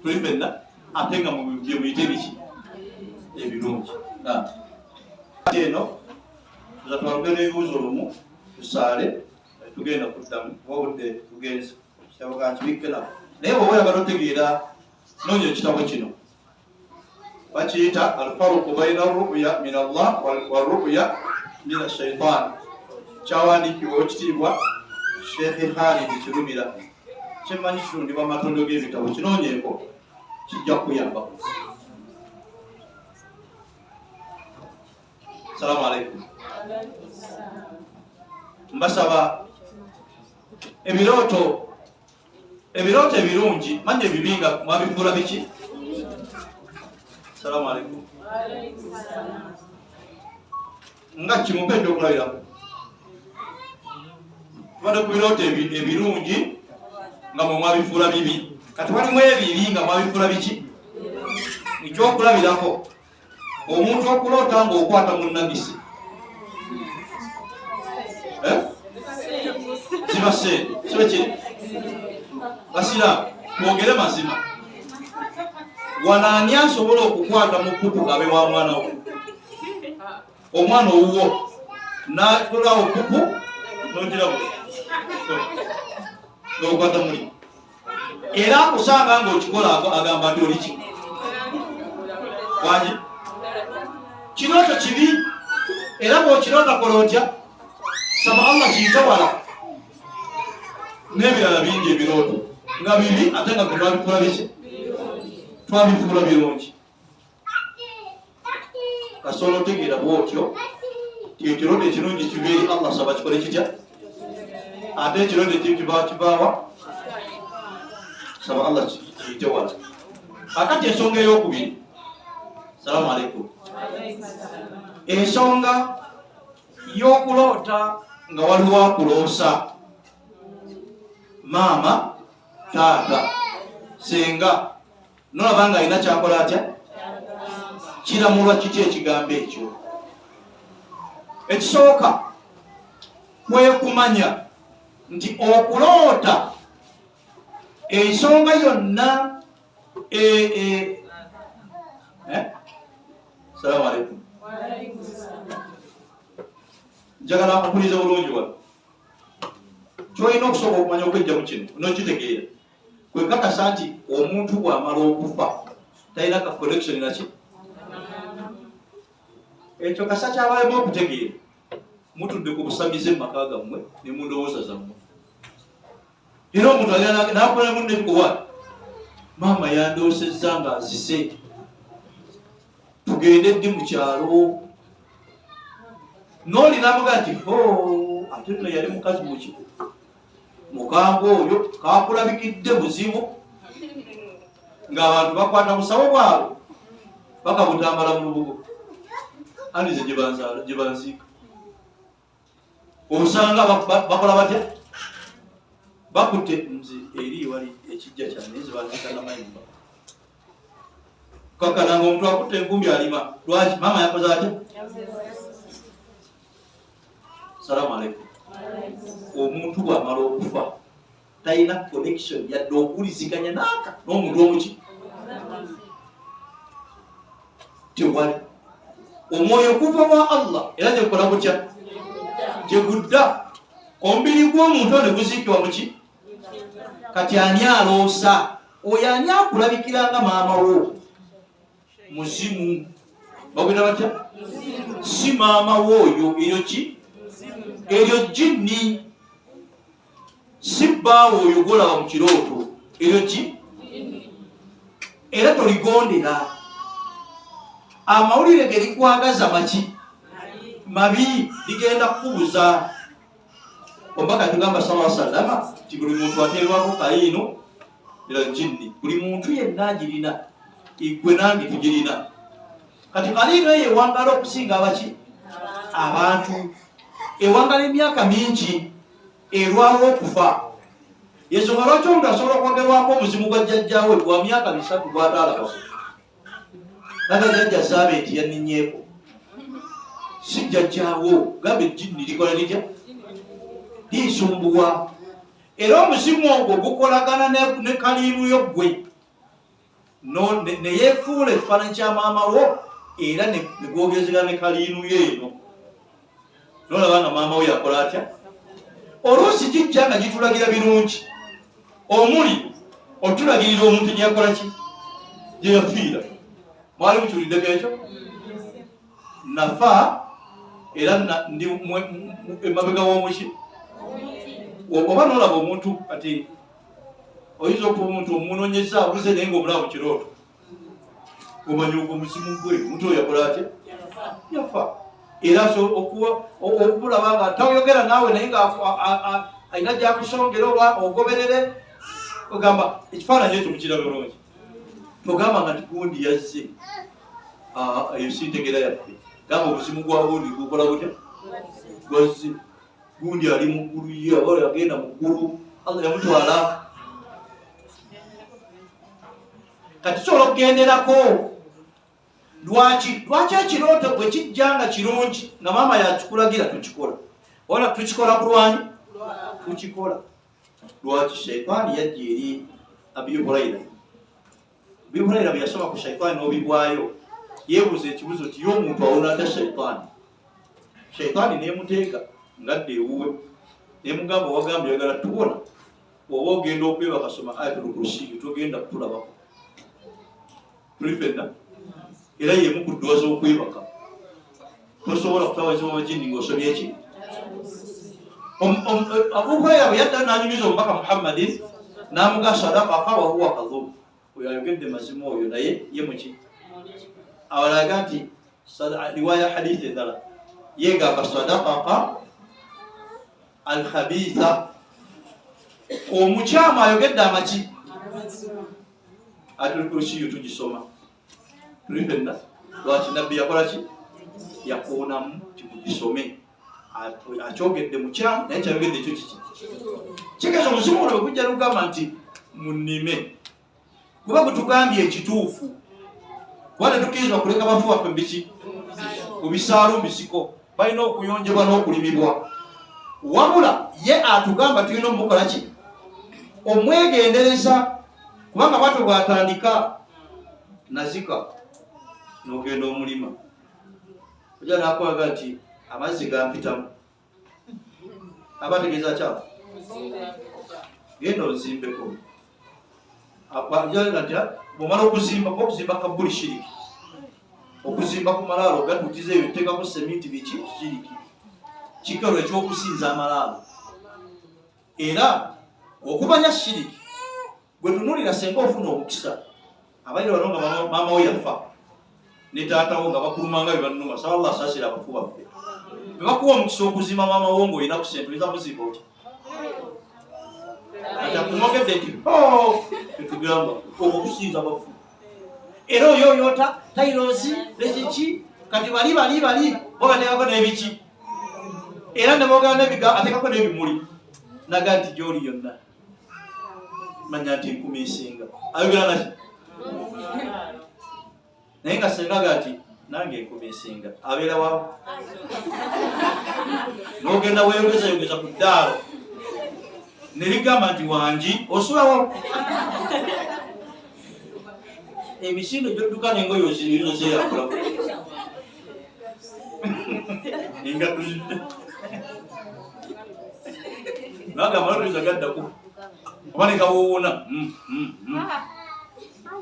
[SPEAKER 1] tuli fenna ate nga bye muyite biki ebirungi. Eno tuza twalugenda n'ebibuuzo lumu tusaale tugenda kuddamu kuba obudde bugenze kitabo kankibikke nako naye bw'oba oyagala otegeera noonya ekitabo kino bakiyita alfaruku baina ruya min Allah wa ruya min ashaitan kyawandiikibwa owekitiibwa Sheikh Khalid Kirumira kyemmanyi kirundibwa matondo g'ebitabo kinoonyeeko kijja kukuyambako. Salamu alaikum. Mbasaba ebirooto, ebirooto ebirungi, manya ebibi nga mwabifuula biki? Salamu alaikum. Nga kimupe ekyokulabirako, tubadde ku birooto ebirungi nga mwe mwabifuula bibi, kati walimu ebibi nga mwabifuula biki? Ekyokulabirako, omuntu okuloota ng'okwata munnagisi, eh? Ziba sente sibe kiri. Basiraamu, twogere mazima wano, ani asobola okukwata mu pupu abe wa mwana we, omwana owuwo natolawo pupu nogirabo nokwata muli, era akusanga ng'okikola agamba nti oli ki wangi? Kirooto kibi, era bw'okiroota kola otya? Saba Allah kiyite wala. N'ebirala bingi, ebirooto nga bibi ate nga gwe twabifuula biki? Twabifuula birungi. Kasobola otegeera bwotyo ti ekirooto ekirungi kiva eri Allah, saba kikole kitya? Ate ekirooto ekibi kivaawa? Saba Allah kiyite wala. Akati ensonga eyokubiri, salamu aleikum, ensonga y'okuloota nga waliwo akuloosa, maama, taata, senga, nolaba nga alina kyakola atya, kiramulwa kiki ekigambo ekyo? Ekisooka kwe kumanya nti okuloota ensonga yonna e, e, eh? Salamu aleikum. Njagala okuliza bulungi wano. Kyolina okusooka okumanya okwejja mu kino nokitegeera kwekakasa nti omuntu bw'amala okufa talina ka connection naki. Ekyo kasa kyabalemu okutegeera, mutudde ku busamize mu maka gammwe ne mu ndowooza zammwe, era omuntu nakola munne kuwa maama yandoosezza nga nzise, tugende ddi mu kyalo? Nooli namuga nti ho, ate nno yali mukazi muki mukambwe oyo kakulabikidde buzibu, ng'abantu bakwata busawo bwabwe bakabutambala mu lubugo, anize gye banziika. Osanga bakola batya? Bakutte nze eri wali ekijja kyange, nze banziika namayumba kakananga omuntu akutte enkumbi alima. Lwaki? Maama yakoze atya? Salamu aleikum. Omuntu bw'amala okufa talina connection yadde okuwuliziganya naaka n'omuntu omuki, tewali. Omwoyo kuva wa Allah era gyegukola gutya? Gyegudda. Omubiri gw'omuntu ono guziikibwa muki? Kati ani aloosa oyo? Ani akulabikira nga maama wo? Muzimu. Bagwita batya? Si maama wo oyo, eryo ki? Eryo jinni. Si bbaawo oyo gwolaba mu kirooto, eryo ki? Era toligondera. Amawulire ge likwagaza maki? Mabi, ligenda kukubuza. Omubaka tugamba sala sallama nti buli muntu ateerwako kayiino ila jinni, buli muntu yenna agirina, igwe nange tugirina. Kati kaliino eyo ewangala okusinga abaki abantu, ewangala emyaka mingi, erwawo okufa. Yensonga lwaki omuntu asobola okwogerwako omuzimu gwa jjajjawe gwa myaka 3 gwataalabako, naga jjajja Saabenti yanninyeeko, si jjajjaawo. Gamba ejjinni likola litya? Linsumbuwa. Era omuzimu ogwo gukolagana ne kaliimu yo ggwe neyefuula ekifaananyi kya maama wo, era negwogezegana ne kaliinu yo eno, nolaba nga maama wo yakola atya. Oluusi gijja nga gitulagira birungi, omuli otulagirira omuntu gyeyakola ki, gye yafiira. Mwali mukiwuliddeko ekyo? Nafa era ndi emabega w'omuki, oba nolaba omuntu kati oyinza okuba omuntu omunonyeza abuze, naye nga omulaba mu kirooto, omanya ogwo muzimu gwe omuntu oyo yakola atya? Yafa. Era okumulaba nga tayogera naawe naye nga alina gyakusongera oba ogoberere ogamba ekifaananyi ekyo mukira bulungi togamba nga tigundi yazze eyo si ntegeera yaffe gamba obuzimu gwa gundi gukola butya gwazze gundi ali mu ggulu ye aba yagenda mu ggulu Allah yamutwala kati tusobola okugenderako lwaki lwaki ekirooto bwe kijja nga kirungi nga maama yakikulagira tukikola wala tukikola ku lwani tukikola lwaki shaitaani yajja eri abi huraira abi huraira bwe yasoma ku shaitaani n'obibwayo yeebuuza ekibuzo ti ye omuntu awona atya shaitaani shaitaani nemuteega ngadda ewuwe nemugamba wagambye oyagala tubona oba ogenda okwebaka soma ayatul kursiyu togenda kutulabako tuli fenna era yemu ku dduwa z'okwebaka tosobola kutawazibwa majini ng'osomye ki Abu Huraira bwe yadda n'anyumiza omubaka Muhammadin n'amuga sadakaka wa huwa kadhub oyo ayogedde mazima oyo naye ye muki awalaga nti riwaya hadithi endala yegamba sadakaka alkhabitha omukyamu ayogedde amaki atulikusiyo tugisoma tuli fenna lwaki nabbi yakola ki yakoonamu timugisome akyogedde mukyamu naye kyayogedde ekyo kiki kigeza omuzimu guno bwegujja nokugamba nti munime kuba gutugambye ekituufu kuba tetukkirizibwa kuleka bafu baffe mubiki mu bisaalo mbisiko balina okuyonjebwa n'okulimibwa wabula ye atugamba tulina omukola ki omwegendereza kubanga bwatyo bwatandika nazika nogenda omulima oja nakwaga nti amazzi gampitamu aba ategeeza kyafu genda ozimbeko bwomala okuzimba kuba okuzimba kabuli shiriki okuzimba ku malaalo gatukiza ebyo tekako seminti biki shiriki kikalo ekyokusinza amalaalo era okumanya shiriki gwe tunulira senga ofuna omukisa abaire bano nga maama we yafa ne taata wo nga bakulumanga bye bannuma saba Allah asasira abafu baffe bwe bakuwa omukisa okuzima maama wo ng'olina ku sente oyinza kuzimba otya kati akumogedde nti oh, tetugamba okwo kusinza bafu era oyoyota tairosi nekiki kati bali bali bali bo bateekako n'ebiki era ne boogera n'ebiga ateekako n'ebimuli naga nti gy'oli yonna manya nti enkumi esinga ayogera naki naye nga senga ga nti nange enkumi esinga abeera wa nogenda weyogeza yogeza ku ddaalo nerigamba nti wangi osulawo emisindo gyodduka nengoye ozeyakula engatto nagamba notuyinza gaddako oba nekawuuna hmm, hmm, hmm.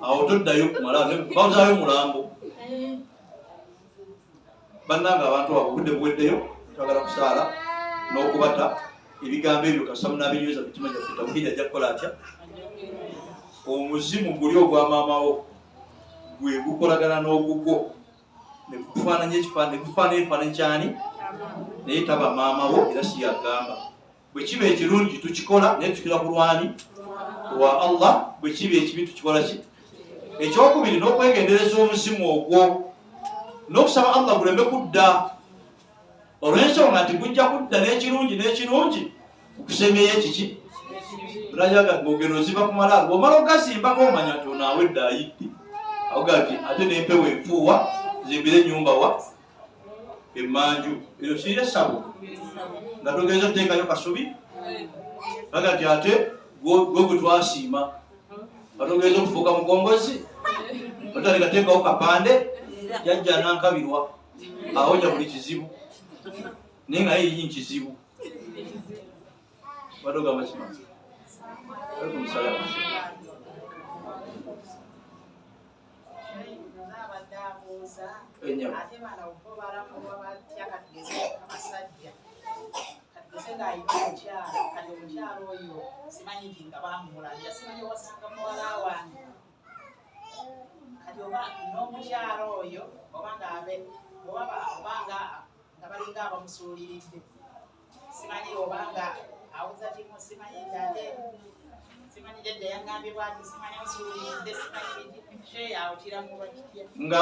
[SPEAKER 1] Awo toddayo kumala bazaayo mulambo bannange abantu abo obudde buweddeyo twagala kusaala n'okubata ebigambo ebyo kasita munabinyweza mitima gyaffe tawhidi ajja kukola atya omuzimu guli ogwa maama wo gwe gukolagana n'ogugwo nekufaananya ekifaananyi nekufaananya ekifaananyi kyani naye taba maama wo era si yagamba bwe kiba ekirungi tukikola naye tukira ku lwani wa Allah bwe kiba ekibi tukikola ki ekyokubiri n'okwegendereza omuzimu ogwo n'okusaba Allah guleme kudda olw'ensonga nti gujja kudda n'ekirungi n'ekirungi okusemyeyo ekiki olajaga ng'ogenda ozimba ku malaalo bw'omala okugazimbako omanya nti ono awedde ayidde awoga nti ate n'empewo enfuuwa zimbire ennyumba wa emmanju eyo siri essabo nga togenza oteekayo kasubi baga nti ate gwe gwe twasiima nga togenza okufuuka mukongozi otandika teekawo kapande jajja nankabirwa awonya buli kizibu naye nga ye yinyi kizibu badogamba kimanyi
[SPEAKER 3] ate bano bo balamulwa batya katugeze abasajja katugeze ng'alina omukyala kati omukyala oyo simanyi nti nga bamuwulabya simanyi owasanga muwala wange kati oba n'omukyala oyo oba ng'abe oba nga Balinga abamusuuliridde, simanyi obanga awuza kimu, simanyi nti ate simanyi jjajja yaŋŋambye bwati, simanyi osuuliridde, simanyi biki. Sheya awo kiramulwa kitya?
[SPEAKER 1] Nga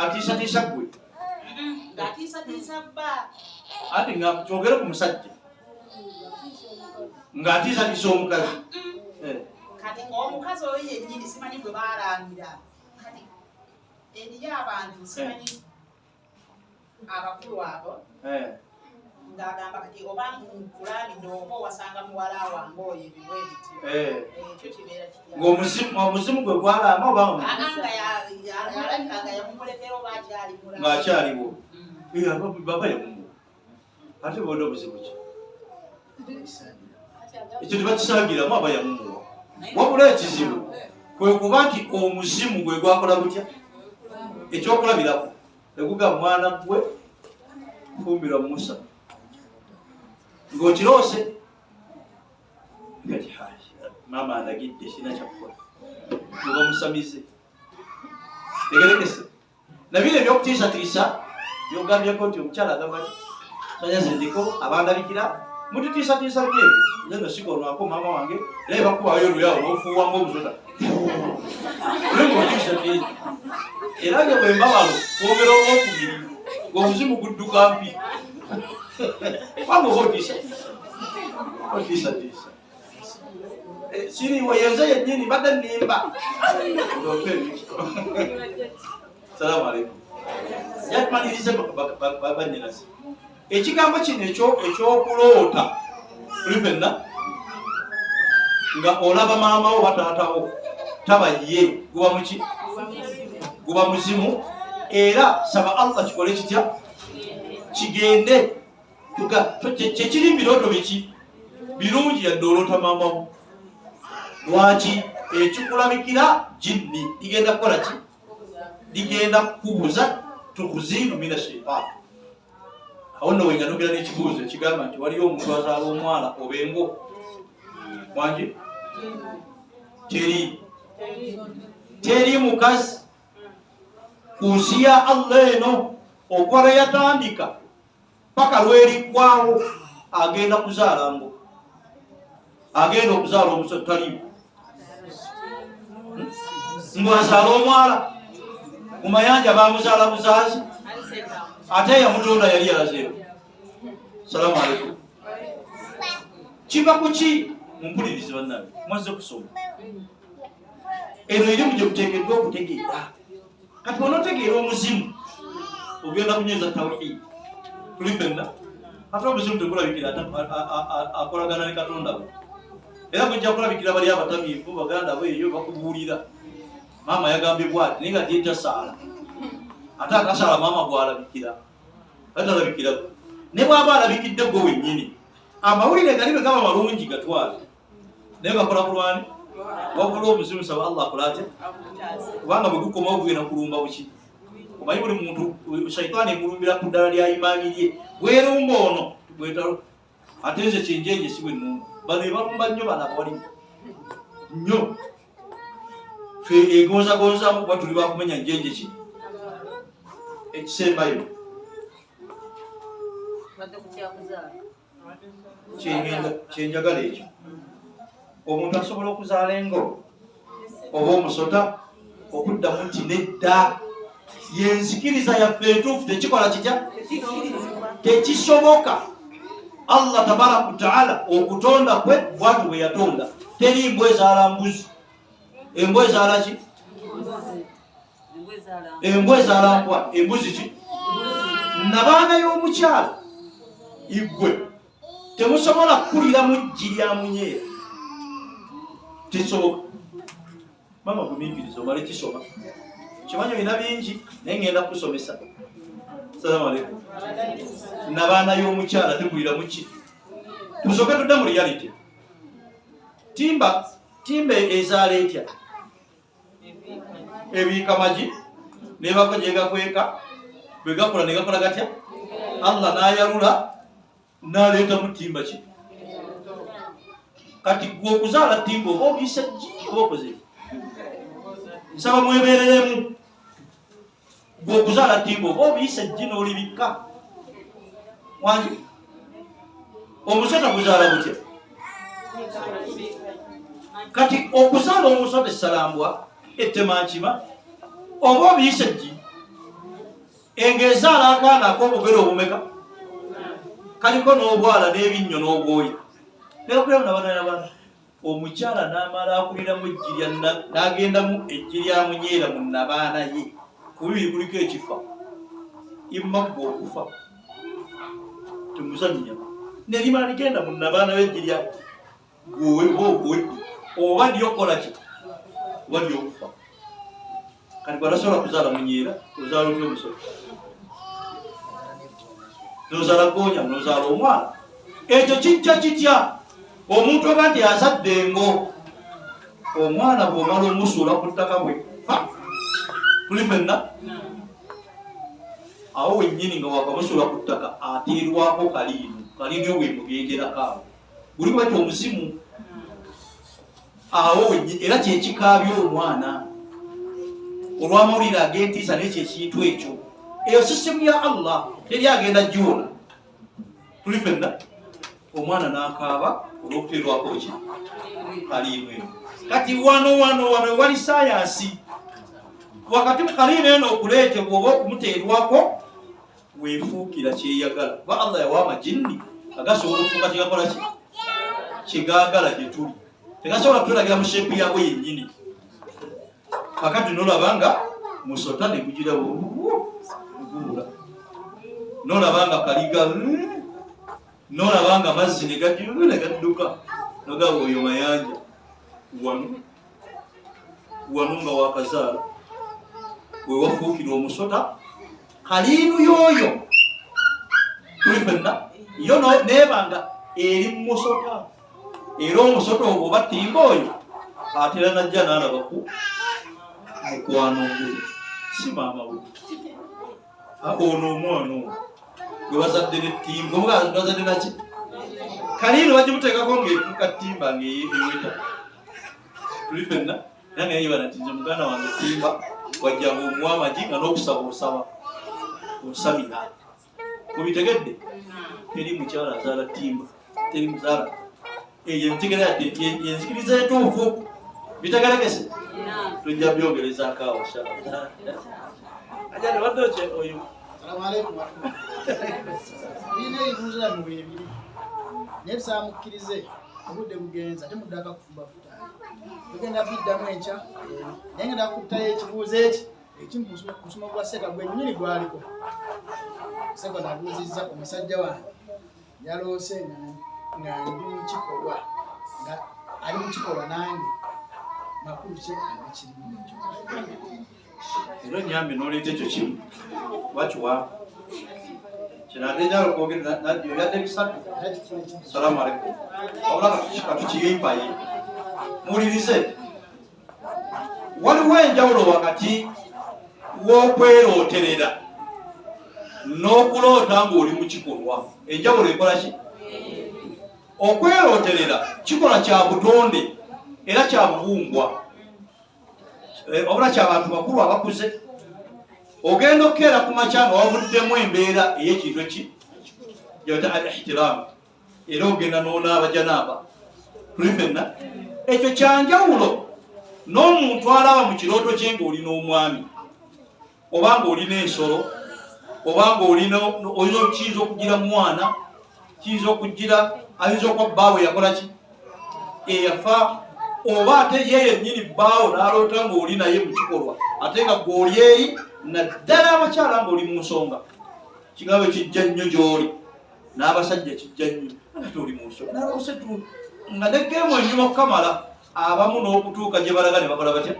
[SPEAKER 1] atiisatiisa ggwe?
[SPEAKER 3] Ng'atiisatiisa bba.
[SPEAKER 1] Anti nga kyogere ku musajja ng'atiisatiisa omukazi. Eh.
[SPEAKER 3] Kati omukazi oyo yennyini simanyi gwe baalangira, kati eriyo abantu simanyi abakulu abo
[SPEAKER 1] eh.
[SPEAKER 3] ng'agamba kati oba nkulamidde oba owasanga muwala wange oyo ebiwe bityo
[SPEAKER 1] eh.
[SPEAKER 3] ekyo kibeera kitya?
[SPEAKER 1] Ng'omuzimu gwe gwalaama oba
[SPEAKER 3] nga alabika nga yamumulekera oba akyali mulamu?
[SPEAKER 1] Ng'akyaliwo. Eh, baba yamumuwa, ate bona obuzibu ki? Ekyo tebakisagiramu, aba yamumuwa. Wabula ekizibu kwe kuba nti omuzimu gwe gwakola gutya? Ekyokulabirako, eguga mwana gwe fumbirwa Musa ng'okiroose kati maama andagidde sirina kyakukola, oba musamize tegerekese. Nabino ebyokutiisatiisa byogambyeko nti omukyala agamba nti sanyaze ndiko abandabikira mututiisatiisa byo ebyo, nze no sikolwako maama wange, era ebakubayo oluyawo nofuuwamu obusota olwotiisatiisa. Era nge bwe mbawalo kwogera olwokubiri ng'omuzimu gudduka mpi, kubanga oba otiisatiisa otiisatiisa. Eh, siriiwo yenze yennyini mbadde nnimba. Salamu aleikum. Yatumalirize bannyinaze ekigambo kino ekyokuloota tuli fenna nga olaba maama wo bataatawo taba ye guba muki? Guba muzimu. Era saba Allah kikole kitya kigende. Kyekiri birooto biki birungi yadde oloota maamawo, lwaki ekikulabikira jinni ligenda kukola ki? Ligenda kukubuza, tukuziinu mina shaitan. Awo nno wenyanukira n'ekibuuzo ekigamba nti waliyo omuntu azaala omwala oba engo? Wangi teri, teri mukazi ku nsi ya Allah eno okuva lwe yatandika paka lweriggwawo agenda kuzaala ngo agenda okuzaala omuso taliiwo ngo azaala omwala mu mayanja bamuzaala buzaazi, ate eyamutonda yali yalazeewo. Salamu aleikum. Kiva ku ki? Mumpulirize bannange, mwazze kusoma, eno erimu gye muteekeddwa okutegeera. Kati onotegeera omuzimu ogenda kunyweza tawhid tuli fenna. Ate omuzimu tegulabikira akolagana ne Katonda we, era gujja kulabikira bali abatamiivu baganda bo eyo bakubuulira maama yagambye bwati, naye nga tiyetasaala, ate akasaala maama gwalabikira atalabikira gwe. Ne bwaba alabikidde gwe wennyini, amawulire gali bwe gaba malungi gatwale, naye gakola kulwani. Wabula omuzimu saba Allah akola atya, kubanga bwe gukomawo gugenda kulumba buki? Omanyi buli muntu shaitaani emulumbira ku ddala lya imaani lye, bwerumba ono bwetalo. Ate nze kyenjenje si bwe nnumba bano, ebalumba nnyo bano abawali nnyo. Fe egonzagonzamu kuba tuli bakumenya njenje. Ki ekisembayo kyenjagala ekyo, omuntu asobola okuzaala engo oba omusota? Okuddamu nti nedda, yenzikiriza yaffe entuufu, tekikola kitya? Tekisoboka. Allah tabaraka wataala okutonda kwe bwatu bwe yatonda, teri mbwa ezaala mbuzi. Embwa ezaala ki? Embwa ezaala mbwa, embuzi ki? Nabaana y'omukyala igwe temusobola kukulira mu ggi lya munyeera, tekisoboka. Maama gumiikiriza omale kisoma, kimanyi olina bingi, naye ngenda kukusomesa. Salamu aleikum. Nabaana y'omukyala tekulira muki? Tusooke tudde mu reality. Timba timba ezaala etya? Ebiika magi nebako gyegakweka, bwe gakula ne gakola gatya? Allah n'ayalula n'aleetamu timba ki? Kati gwe okuzaala timba oba obiisa ggi oba okoze? Nsaba mwebereremu. Gwe okuzaala timba oba obiisa ggi n'olibikka. Wangi omusota guzaala gutya? Kati okuzaala omusota essalambwa ettemankima oba obiyise ggi engo ezaala akaana ak'obugere obumeka kaliko n'obwala n'ebinnyo n'obwoya nebakuliramu nabanayabana omukyala n'amala akuliramu eggi lya n'agendamu eggi lya munyeera mu nabaana ye ku bibiri kuliko ekifa imma ggwe okufa temuzannya nerimala ligenda mu nabaana b'eggi lya gwe oba lyokukola ki oba lyokufa kati gwatasobola kuzaala munyeera ozaala otya omusolo nozaala gonya nozaala omwana ekyo kijja kitya omuntu oba nti azadde engo omwana bwomala omusuula ku ttaka bwe tuli fenna awo wennyini nga wakamusuula ku ttaka ateerwako kaliinu kaliinu yo bwemugenderako awo guli kubaita omuzimu awo wennyini era kyekikaabya omwana olw'amawulire ag'entiisa n'ekyo ekintu ekyo eyo sisitemu ya Allah teri agenda giwona tuli fenna omwana n'akaaba olw'okuteerwako ki kaliimu eno kati wano wano wano ewali sayansi wakati mu kaliimu eno okuleetebwa oba okumuteerwako wefuukira kyeyagala kuba Allah yawa amajinni agasobola okufuuka kyegakola ki kyegagala gye tuli tegasobola kutulagira mu sheepu yaabwe yennyini kakati nolaba nga musota ne gugira gubula nolaba nga kaliga nolaba nga mazzi ne gagira ne gadduka nogaba oyo mayanja wano wano nga wakazaala wewafuukira omusota kaliinu yooyo tuli fenna yo nebanga eri mumusota era omusota ogwo oba timba oyo atera najja nalaba ku mukwano gwe si maama we ono omwana ono gwe bazadde netimba bazadde naki kaliinu bagimuteekako ngaefuuka timba ngaeweta tuli fenna era naye yebala nti nze muganda wange timba wajjanga omuwa amagi nga n'okusaba osaba osamira mubitegedde teri mukyala azaala timba teri muzaala eyo entegera yadde enzikiriza entuufu bitegerekese tujja byogerezako awo ajja tebadde okye oyo
[SPEAKER 4] Birina ebibuuzo byammwe bwebiri naye tusaba mukkirize obudde bugenze ate muddaka kufumba futaayi tugenda biddamu enkya naye ngenda kuttayo ekibuuzo eki ekimu ku musomo gwa seeka gwennyini gwaliko seeka nabuuzizza omusajja wange yaloose nga ndi mu kikolwa nga ali mu kikolwa nange makulu ki agakirimu ekyo
[SPEAKER 1] era onyambe noleeta ekyo kimu wakiwa kino ate njala okwogera ebyadde bisatu salamu aleikum wabula katukiyimpaye muwulirize waliwo enjawulo wakati w'okwerooterera n'okuloota ng'oli mu kikolwa enjawulo ekola ki okwerooterera kikola kya butonde era kya bubumbwa eh, wabula kyabantu bakulu abakuze ogenda okukeera ku makya nga wavuddemu embeera ey'ekintu eki gyebata al ihtiraamu era ogenda n'onaaba janaaba tuli fenna ekyo kyanjawulo n'omuntu alaba mu kirooto kye ng'oli n'omwami oba ng'olina ensolo oba ng'olina kiyinza okugira mwana kiyinza okugira ayinza okuba bbaawe yakola ki eyafa oba ate ye yennyini bbaawo n'aloota ng'oli naye mu kikolwa ate nga gw'oli eri naddala abakyala ng'oli mu nsonga kigambo kijja nnyo gy'oli n'abasajja kijja nnyo ate oli mu nsonga naloose tu nga neggeemu enyuma okukamala abamu n'okutuuka gye balaga ne bakola batya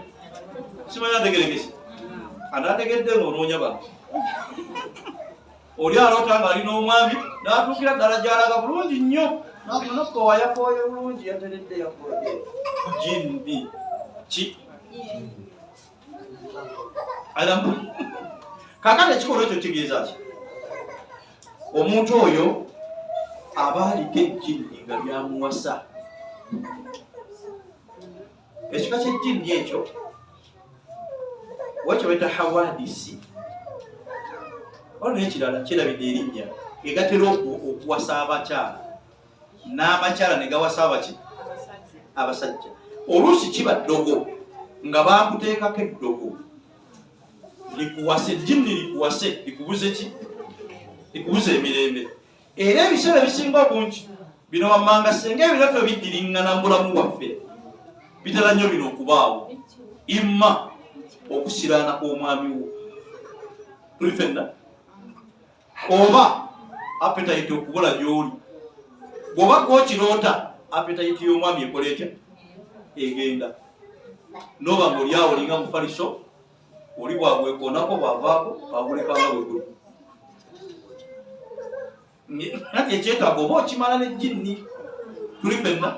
[SPEAKER 1] simanyi ategerekese anaategedde ng'onoonya bano oli aloota ng'ali n'omwami n'atuukira ddala gy'alaga bulungi nnyo nakunokowa yakooye bulungi yateredde yakooye jinni ki alamu kakati ekikolwa ekyo kitegeeza ki omuntu oyo aba aliko ejjinni nga lyamuwasa ekika ky'ejjinni ekyo wakyo baita hawadisi ono nekirala kirabidde erinnya egatera okuwasa abakyala n'abakyala ne gawasa abaki abasajja. Oluusi kiba ddogo nga bakuteekako eddogo likuwase, jinni likuwase, likubuze ki? Likubuze emirembe. Era ebiseera ebisinga obungi bino wammanga senga ebirooto biddiriŋŋana mu bulamu bwaffe bitera nnyo bino okubaawo, imma okusiraana kw'omwami wo tuli fenna, oba appetite okubula gy'oli. Bw'oba gwokiroota appetite y'omwami ekola etya? Egenda noba ng'oli awo olinga mufaliso, oli bwagwekoonako bwavaako agulekanga bwe guli. Nati ekyetaago oba okimala ne jinni tuli fenna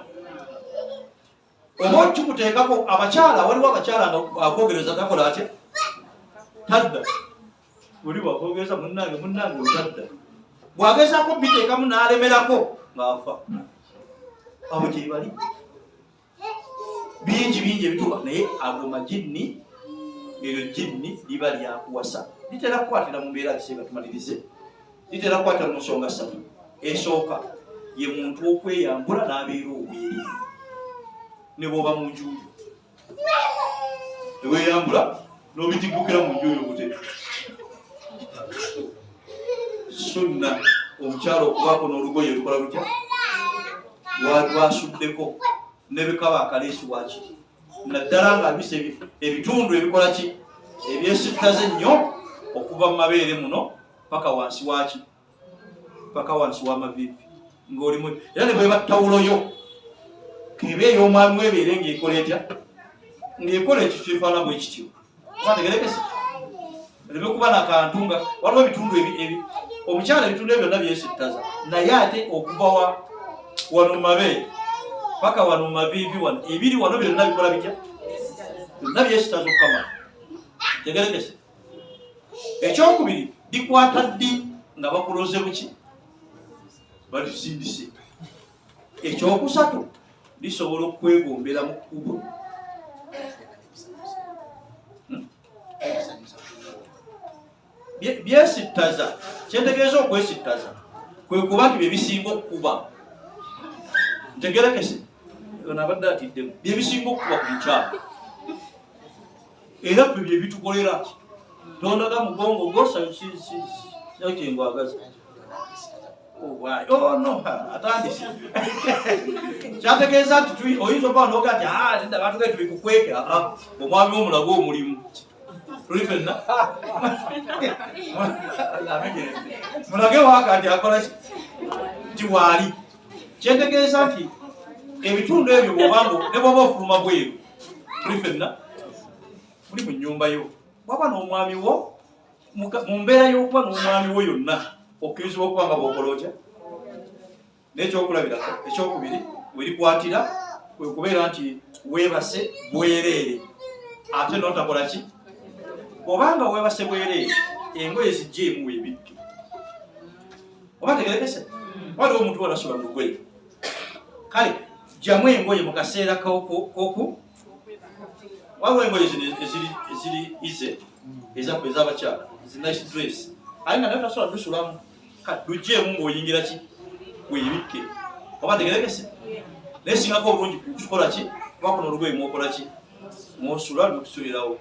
[SPEAKER 1] oba okikuteekako. Abakyala, waliwo abakyala nga akwogereza takola atya? Tadda. Oli bwakwogereza munnange munnange otadda, bw'agezaako biteekamu n'alemerako ng'afa. Abo gyebali bingi bingi ebituuka, naye ago majinni. Eryo jinni liba lyakuwasa, litera kukwatira mu mbeera kiseera tumalirize, litera kukwatira mu nsonga ssatu. Esooka ye muntu okweyambula n'abeera obwereere, ne bw'oba mu nju yo neweyambula n'obitiggukira mu nju yo bute. Sunna omukyala okubaako n'olugoye lukola lutya lwasuddeko nebikaba akaleesi wakiri, naddala nga abisa ebitundu ebikola ki ebyesittaze ennyo okuva mu mabeere muno paka wansi waki, paka wansi w'amaviivi ng'olimu. Era ne bweba tawulo yo keba ey'omwami webeere ng'ekola etya, ng'ekola ekyo kifaana bwe kityo, obategerekese leme kuba nakantu nga waliwo ebitundu omukyala ebitundu ebyo byonna byesittaza, naye ate okuva wa wano mu mabeere paka wano mu maviivi wano ebiri wano byonna bikola bitya? Byonna byesittaza okukamala. Tegerekese. Ekyokubiri, likwata ddi? Nga bakuloze buki, balisindise. Ekyokusatu, lisobola okwegombera mu kkubo. Byesittaza, kyentegeeza okwesittaza kwe kuba nti byebisinga okukuba, ntegerekese ono abadde atiddemu, byebisinga okukuba ku mukyalo era ffe byebitukolera tondaga mugongo gwosakyengwagaza. Oh, no, atandise. Kyategeeza nti oyinza okuba noga nti ah, nedda batugaye tubikukweke. Ah, omwami womulaga omulimu tuli fenna mulage waka nti akola nti waali. Kyentegeeza nti ebitundu ebyo bwobanga ne bwoba ofuluma bweru, tuli fenna muli mu nnyumba yo, bwaba n'omwami wo, mu mbeera y'okuba n'omwami wo yonna okkirizibwa okuba nga bw'okola otya. N'ekyokulabirako ekyokubiri werikwatira kwe kubeera nti weebase bwereere ate n'otakola ki. Obanga weebase bwereere, engoye zijjeemu weebikke, oba tegerekese waliwo omuntu wanasula mu lugoye, kale jjamu engoye mu kaseera koku. Waliwo engoye zino eziri ize ezaffe ez'abakyala, zi nice dress, aye nga naye tasobola dusulamu, lugyeemu ng'oyingira ki weebikke, oba tegerekese. Naye singako obulungi kukola ki kuba kuno olugoye mwokola ki mwosula nokusulirawo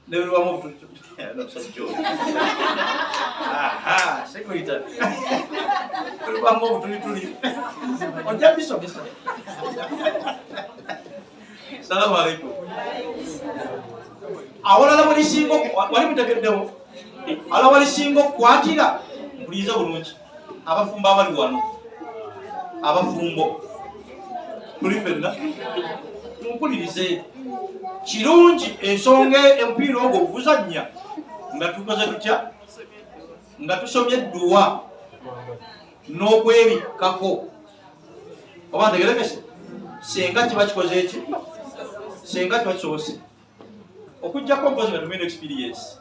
[SPEAKER 1] nebibamu omusajja oyo sekuyita tulibamu obutulituli ojja bisomesa. Salamu aleikum. Awalala walisinga wali mutegeddewo ala walisinga okukwatira, mpulize bulungi abafumbo abali wano, abafumbo tuli fenna mumpulirize kirungi ensonga omupiira ogwo oguzannya nga tukoze tutya? Nga tusomye edduwa n'okwebikkako, oba ntegerekese senga kiba kikoze eki, senga kiba kisobose, okuggyako mpozi nga tumina experience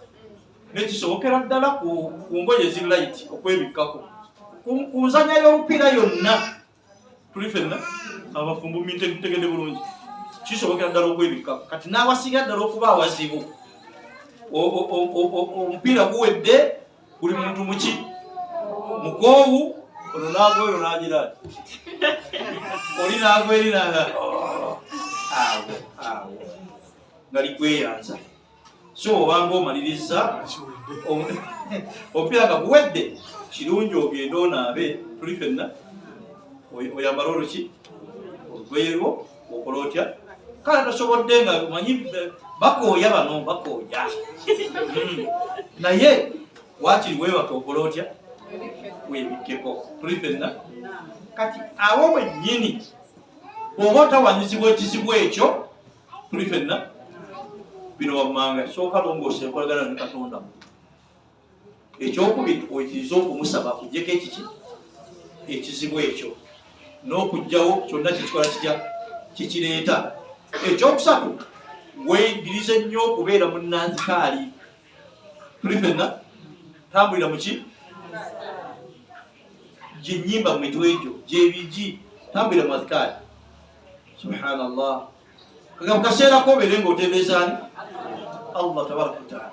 [SPEAKER 1] nekisobokera ddala ku ngoye eziri light okwebikkako ku nzanya y'omupiira yonna. Tuli fenna abafumbo ntegedde bulungi, kisobokera ddala okwebikkako. Kati n'awasinga ddala okuba awazibu, omupiira guwedde. Buli muntu muki mukoowu, ono n'agwa eyo n'agira ati, oli n'agwa eri naga oh, awo awo nga likweyanza. So obanga omaliriza omupiira nga guwedde, kirungi ogende onaabe, tuli fenna, oyambale oluki olugoye lwo, okola otya. Kale tosobodde nga omanyi bakooya bano bakooya, naye wakiri weebaka okola otya, weebikkeko, tuli fenna. Kati awo wennyini bw'oba otawanyizibwa ekizibu ekyo, tuli fenna, bino wammanga: sooka longoosa enkolagana ne Katonda. Ekyokubiri, oyitirize okumusaba akugyeko ekiki ekizibu ekyo n'okugjawo kyonna kyekikola kitya kikireeta. Ekyokusatu, weeyigirize nnyo okubeera munnanzikaali, tuli fenna, tambulira muki gyenyimba mu mitwe gyo gyebigi, tambulira mu azikaali. Subhanallah, mu kaseera kobeere ng'otebeezaani Allah tabaraka wataala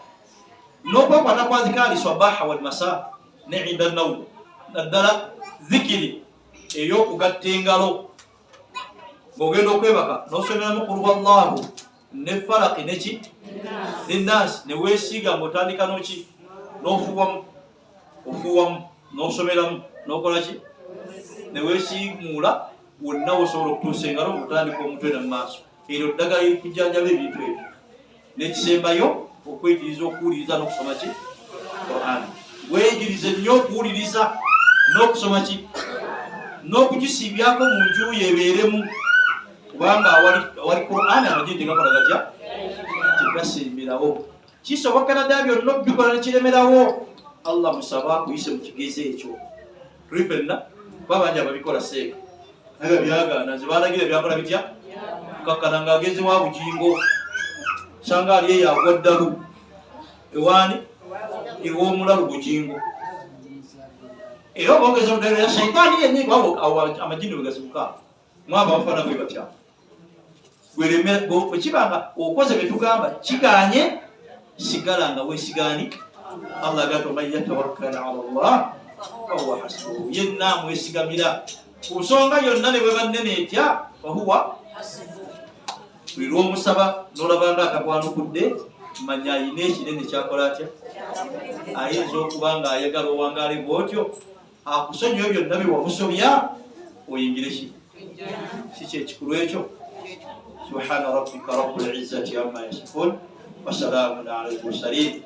[SPEAKER 1] n'okwekwata kwa zikaali swabaha wal masa ne inda nawum, naddala zikiri ey'okugatta engalo ng'ogenda okwebaka n'osomeramu kulwallahu ne falaki neki ne nasi ne weesiiga ng'otandika noki n'ofuuwamu ofuuwamu n'osomeramu n'okola ki ne weesiimuula wonna wosobola okutuusa engalo ng'otandika omutwe ne mu maaso. Eryo ddagala erikujjanjaba ebintu ebyo. N'ekisembayo, okweyigiriza okuwuliriza n'okusoma ki Quran. Weeyigirize nnyo okuwuliriza n'okusoma ki n'okugisiibyako mu nju yo ebeeremu, kubanga awali Quran amagye tegakola gatya, tegasemberawo. Kisoboka naddala byonna okubikola nekiremerawo, Allah musaba akuyise mu kigezo ekyo. Tuli fenna, kuba bangi ababikola seeka naye byagaana. Nze balagira byakola bitya, kakkana ng'ageze wa Bugingo, sanga ali eyo agwa ddalu ewaani ew'omulalu Bugingo, era obongeza muddalu ya shaitaani yennyini, amajini bwe gasibuka mwaba bafaana bwe batya. Bwekiba nga okoze byetugamba kiganye, sigala nga wesigani Allah. Gati waman yatawakkal ala llah fahuwa hasbuhu, yenna amwesigamira ku nsonga yonna ne bweba nnene etya, fahuwa. Buli lwomusaba nolabanga atakwanukudde, manya ayina ekinene kyakola atya. Ayinza okuba nga ayagala owangaale bwotyo, akusonyiwe byonna byewamusobya, oyingire ki si kyekikulu ekyo. Subhana rabbika rabbil izzati amma yasifun wasalaamun ala almursalin.